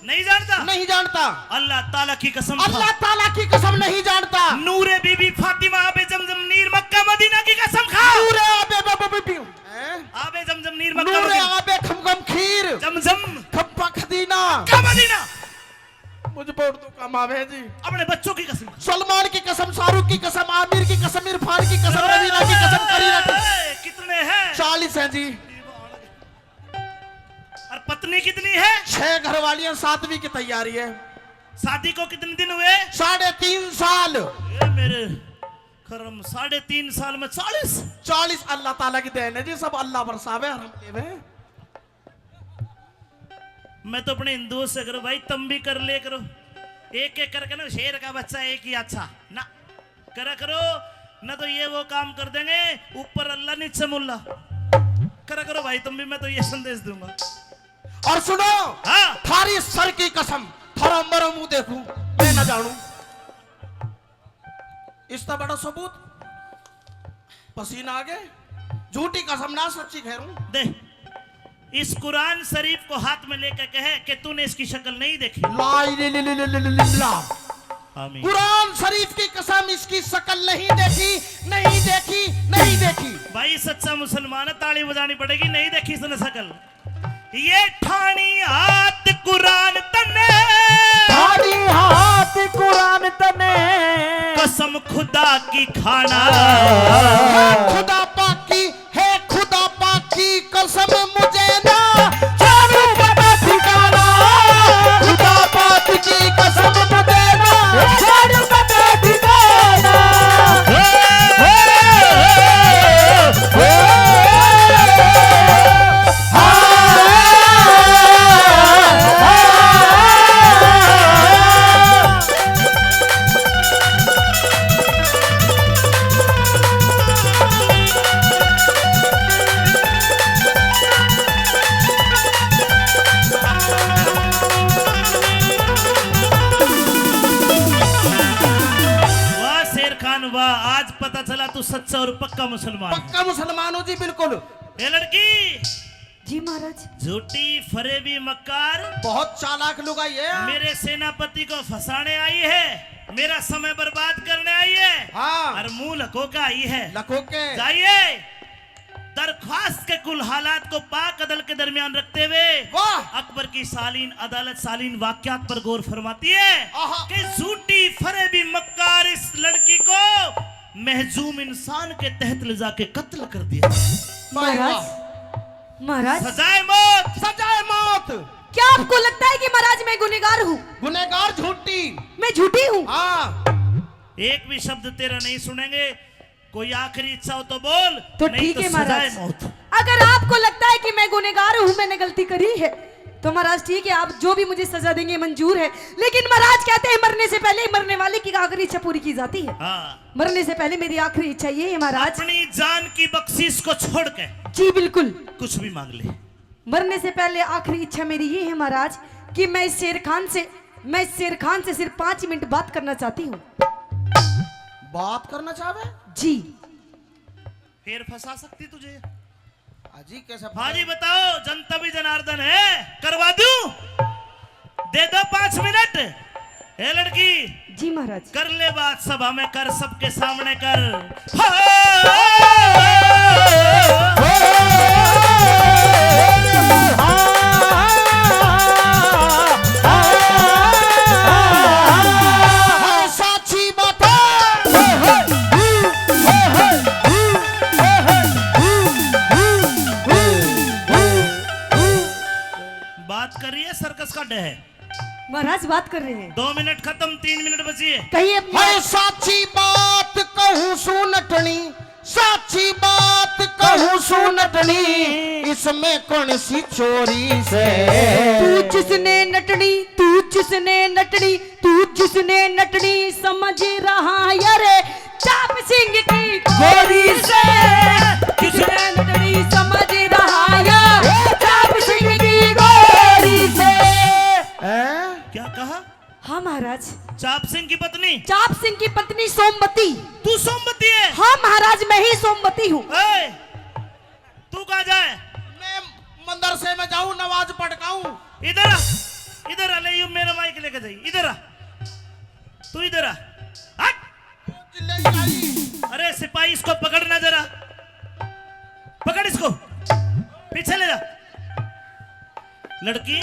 नहीं जानता? नहीं जानता। अल्लाह ताला की कसम खा। अल्लाह ताला की कसम नहीं जानता। नूरे बीबी फातिमा आबे जमजम नीर मक्का मदीना की कसम खा। नूरे आबे ब-, ब-, ब-, ब-, हैं? आबे जमजम नीर मक्का नूरे मदीना। आबे खमखम खीर। जमजम। खप्पा खदीना। Mecca Medina. मुझ पर उर्दू कम आवे जी। अपने बच्चों की कसम खा। सलमान की कसम, शाहरुख की कसम, आमिर की कसम, इरफान की कसम, रवीना की कसम, करीना की। ए, कितने हैं? चालीस हैं जी। और पत्नी कितनी है? छह घरवालियां, सातवीं की तैयारी है। शादी को कितने दिन हुए? साढ़े तीन साल। ए मेरे करम, साढ़े तीन साल में चालीस? चालीस अल्लाह ताला की देन है जी, सब अल्लाह बरसावे और हम लेवे। मैं तो अपने हिंदुओं से करूँ, भाई, तुम भी कर ले करो, एक एक करके ना, शेर का बच्चा एक ही अच्छा ना करा करो, ना तो ये वो काम कर देंगे, ऊपर अल्लाह नीचे मुल्ला। करा करो भाई तुम भी, मैं तो ये संदेश दूंगा। और सुनो, हाँ। थारी सर की कसम, थारा मरो मुंह देखूं, मैं ना जानू। इसका बड़ा सबूत पसीना आ गए। झूठी कसम ना, सच्ची खैर हूं। दे, इस कुरान शरीफ को हाथ में लेकर कहे कि तूने इसकी शक्ल नहीं देखी। ला इले-, ले-, ले-, ले-, ले-, ले-, ला। आमीन। कुरान शरीफ की कसम, इसकी शक्ल नहीं देखी, नहीं देखी, नहीं देखी। भाई सच्चा मुसलमान है, ताली बजानी पड़ेगी, नहीं देखी इसने शक्ल। ये ठानी हाथ कुरान तने, ठानी हाथ कुरान तने, कसम खुदा की खाना। खुदा पाक की, हे खुदा पाक की कसम मुझे ना छोड़ू पता ठिकाना। खुदा पाक की कसम मुझे ना छोड़ू पता ठिकाना। वाह शेर खान वाह, आज पता चला तू सच्चा और पक्का मुसलमान है। पक्का मुसलमान हो जी, बिल्कुल। ए लड़की, जी महाराज। झूठी, फरेबी, मक्कार। बहुत चालाक लुगाई है। मेरे सेनापति को फंसाने आई है, मेरा समय बर्बाद करने आई है। हाँ। और मुंह लको के आई है। लको के। जाइए, दरख्वास्त के कुल हालात को पाक अदल के दरमियान रखते हुए वाह। अकबर की शालीन अदालत शालीन वाकयात पर गौर फरमाती है आहा। कि झूठी, फरेबी, मक्कार इस लड़की को महजूम इंसान के तहत ले जाके कत्ल कर दिया। वाह, वाह। महाराज। सजाए मौत। सजाए मौत। क्या आपको लगता है कि महाराज मैं गुनहगार हूँ? गुनहगार झूठी। मैं झूठी हूँ? हाँ। एक भी शब्द तेरा नहीं सुनेंगे। कोई आखिरी इच्छा हो तो बोल, तो नहीं ठीक तो है सजाए महाराज। मौत। अगर आपको लगता है कि मैं गुनहगार हूँ, मैंने गलती करी है, तो महाराज ठीक है, आप जो भी मुझे सजा देंगे मंजूर है, लेकिन महाराज कहते हैं मरने से पहले मरने वाले की आखिरी इच्छा पूरी की जाती है। हाँ। मरने से पहले मेरी आखिरी इच्छा ये है महाराज। अपनी जान की बख्शिश को छोड़ के जी बिल्कुल। कुछ भी मांग ले। मरने से पहले आखिरी इच्छा मेरी ये है महाराज कि मैं इस शेर खान से, मैं इस शेर खान से सिर्फ पाँच मिनट बात करना चाहती हूँ। बात करना चाहवे? जी। फिर फंसा सकती तुझे। हाजी कैसे हाँ जी, फंसा? बताओ, जनता भी जनार्दन है, करवा दूं? दे दो पाँच मिनट। ए लड़की, जी महाराज। कर ले बात सभा में कर, सबके सामने कर। हाँ। हाँ, साची बात है। बात कर रही है, सर्कस का डे है। महाराज बात कर रहे हैं। दो मिनट खत्म, तीन मिनट बची है। कहिए। हाय साची बात कहूं सू नटनी, साची बात कहूं सू नटनी, इसमें कौन सी चोरी से? तू जिसने नटनी, तू जिसने नटनी, तू जिसने नटनी समझ रहा यार, चाप सिंह की गोरी से। किसने नटनी समझ रहा यार, चाप सिंह की गोरी से। हैं? क्या कहा? हाँ महाराज। चाप सिंह की पत्नी? चाप सिंह की पत्नी सोमवती। तू सोमवती है? हाँ महाराज, मैं ही सोमवती हूँ। ए, तू कहाँ जाए? मैं मदरसे में जाऊं, नमाज पढ़ के आऊं। इधर आ, इधर आ, ले यू मेरा माइक लेके जाइए, इधर आ, तू इधर आ, हट। चिल्ले आई। अरे सिपाही, इसको पकड़ना जरा, पकड़ इसको, पीछे ले जा। लड़की,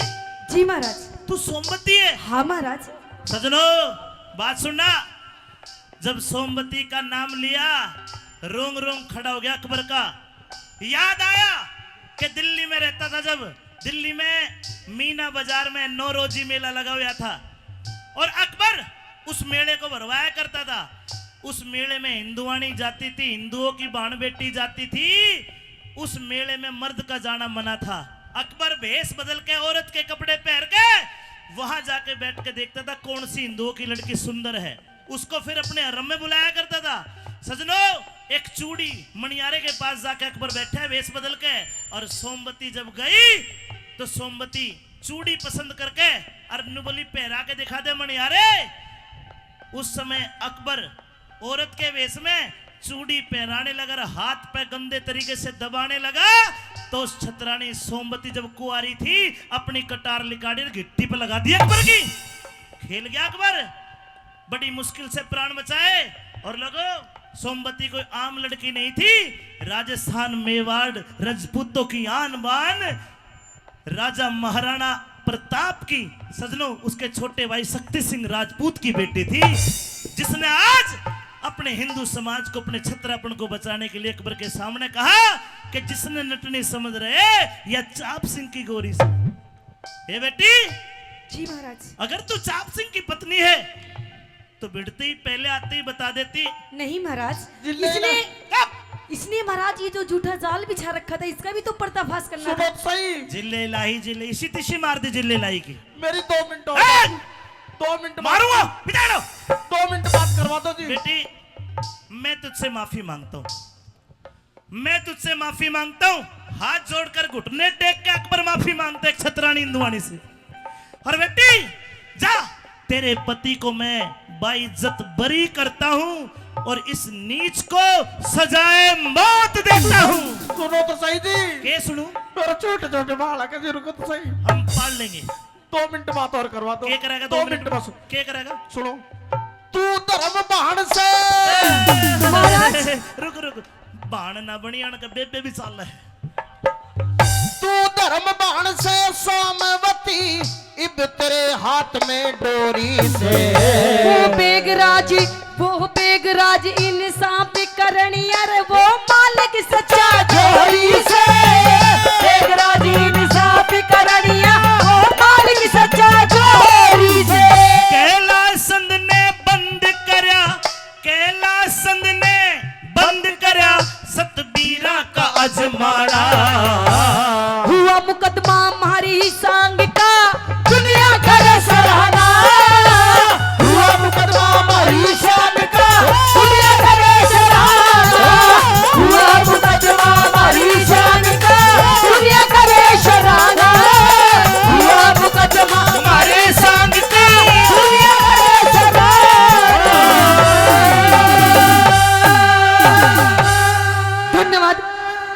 जी महाराज। तू सोमवती है? हाँ महाराज। सजनो, बात सुनना। जब सोमवती का नाम लिया, रोंग रोंग खड़ा हो गया अकबर का। याद आया कि दिल्ली में रहता था, जब दिल्ली में मीना बाजार में नौरोजी मेला लगा हुआ था और अकबर उस मेले को भरवाया करता था। उस मेले में हिंदुआनी जाती थी, हिंदुओं की भाण बेटी जाती थी। उस मेले में मर्द का जाना मना था। अकबर भेष बदल के, औरत के कपड़े पहन के वहां जाके बैठ के देखता था कौन सी हिंदुओं की लड़की सुंदर है, उसको फिर अपने हरम में बुलाया करता था। सजनो, एक चूड़ी मणियारे के पास जाके अकबर बैठा है भेष बदल के, और सोमवती जब गई तो सोमवती चूड़ी पसंद करके और न्यू बोली, "पहरा के दिखा दे मणियारे।" उस समय अकबर औरत के वेश में चूड़ी पहराने लगा और हाथ पे गंदे तरीके से दबाने लगा, तो उस छतरानी सोमवती जब कुंवारी थी, अपनी कटार लिकाड़ी और घिट्टी पे लगा दी अकबर की। खेल गया अकबर, बड़ी मुश्किल से प्राण बचाए। और लोगो, सोमवती कोई आम लड़की नहीं थी, राजस्थान मेवाड़ रजपूतों की आन बान, राजा महाराणा प्रताप की, सजनों, उसके छोटे भाई शक्ति सिंह राजपूत की बेटी थी, जिसने आज अपने हिंदू समाज को, अपने छतरापन को बचाने के लिए अकबर के सामने कहा कि जिसने नटनी समझ रहे या चाप सिंह की गोरी से। ए बेटी, जी महाराज। अगर तू चाप सिंह की पत्नी है तो भिड़ते ही पहले आते ही बता देती। नहीं महाराज, जिल्ले इसने, ला- इसने महाराज ये जो झूठा जाल बिछा रखा था, इसका भी तो पर्दाफाश करना था। सुबह सही। जिल्ले लाही, जिल्ले, इसी तिशी मार दी जिल्ले लाही की। मेरी दो मिनट और। ए! दो मिनट बात मारूंगा, बिठा लो। दो मिनट बात करवा दो जी। बेटी, मैं तुझसे माफी मांगता हूँ, मैं तुझसे माफी मांगता हूँ। हाथ जोड़कर घुटने टेक के अकबर माफी मांगते एक छतरानी हिंदुआनी से। और बेटी, जा, तेरे पति को मैं बाइज्जत बरी करता हूँ और इस नीच को सजाए मौत देता हूँ। सुनो तो सही जी। के सुनू? मेरे छोटे छोटे बालक है, रुको तो सही। हम पाल लेंगे। दो मिनट बात और करवा दो। के करेगा? दो मिनट बस। के करेगा? सुनो, तू धर्म बाण से महाराज। रुक रुक, बाण ना बनियान के बेबे भी साल है। तू धर्म बाण से सोमवती, इब तेरे हाथ में डोरी से। वो बेगराज, वो बेगराज इंसाफ करनी, अरे वो मालिक सच्चा जोरी से। बेगराज इंसाफ करनी, वो मालिक सच्चा जोरी से। कैलाश चंद ने बंद करया, कैलाश चंद ने बंद करया सतबीरा का अजमाना। हुआ मुकदमा मारी सांग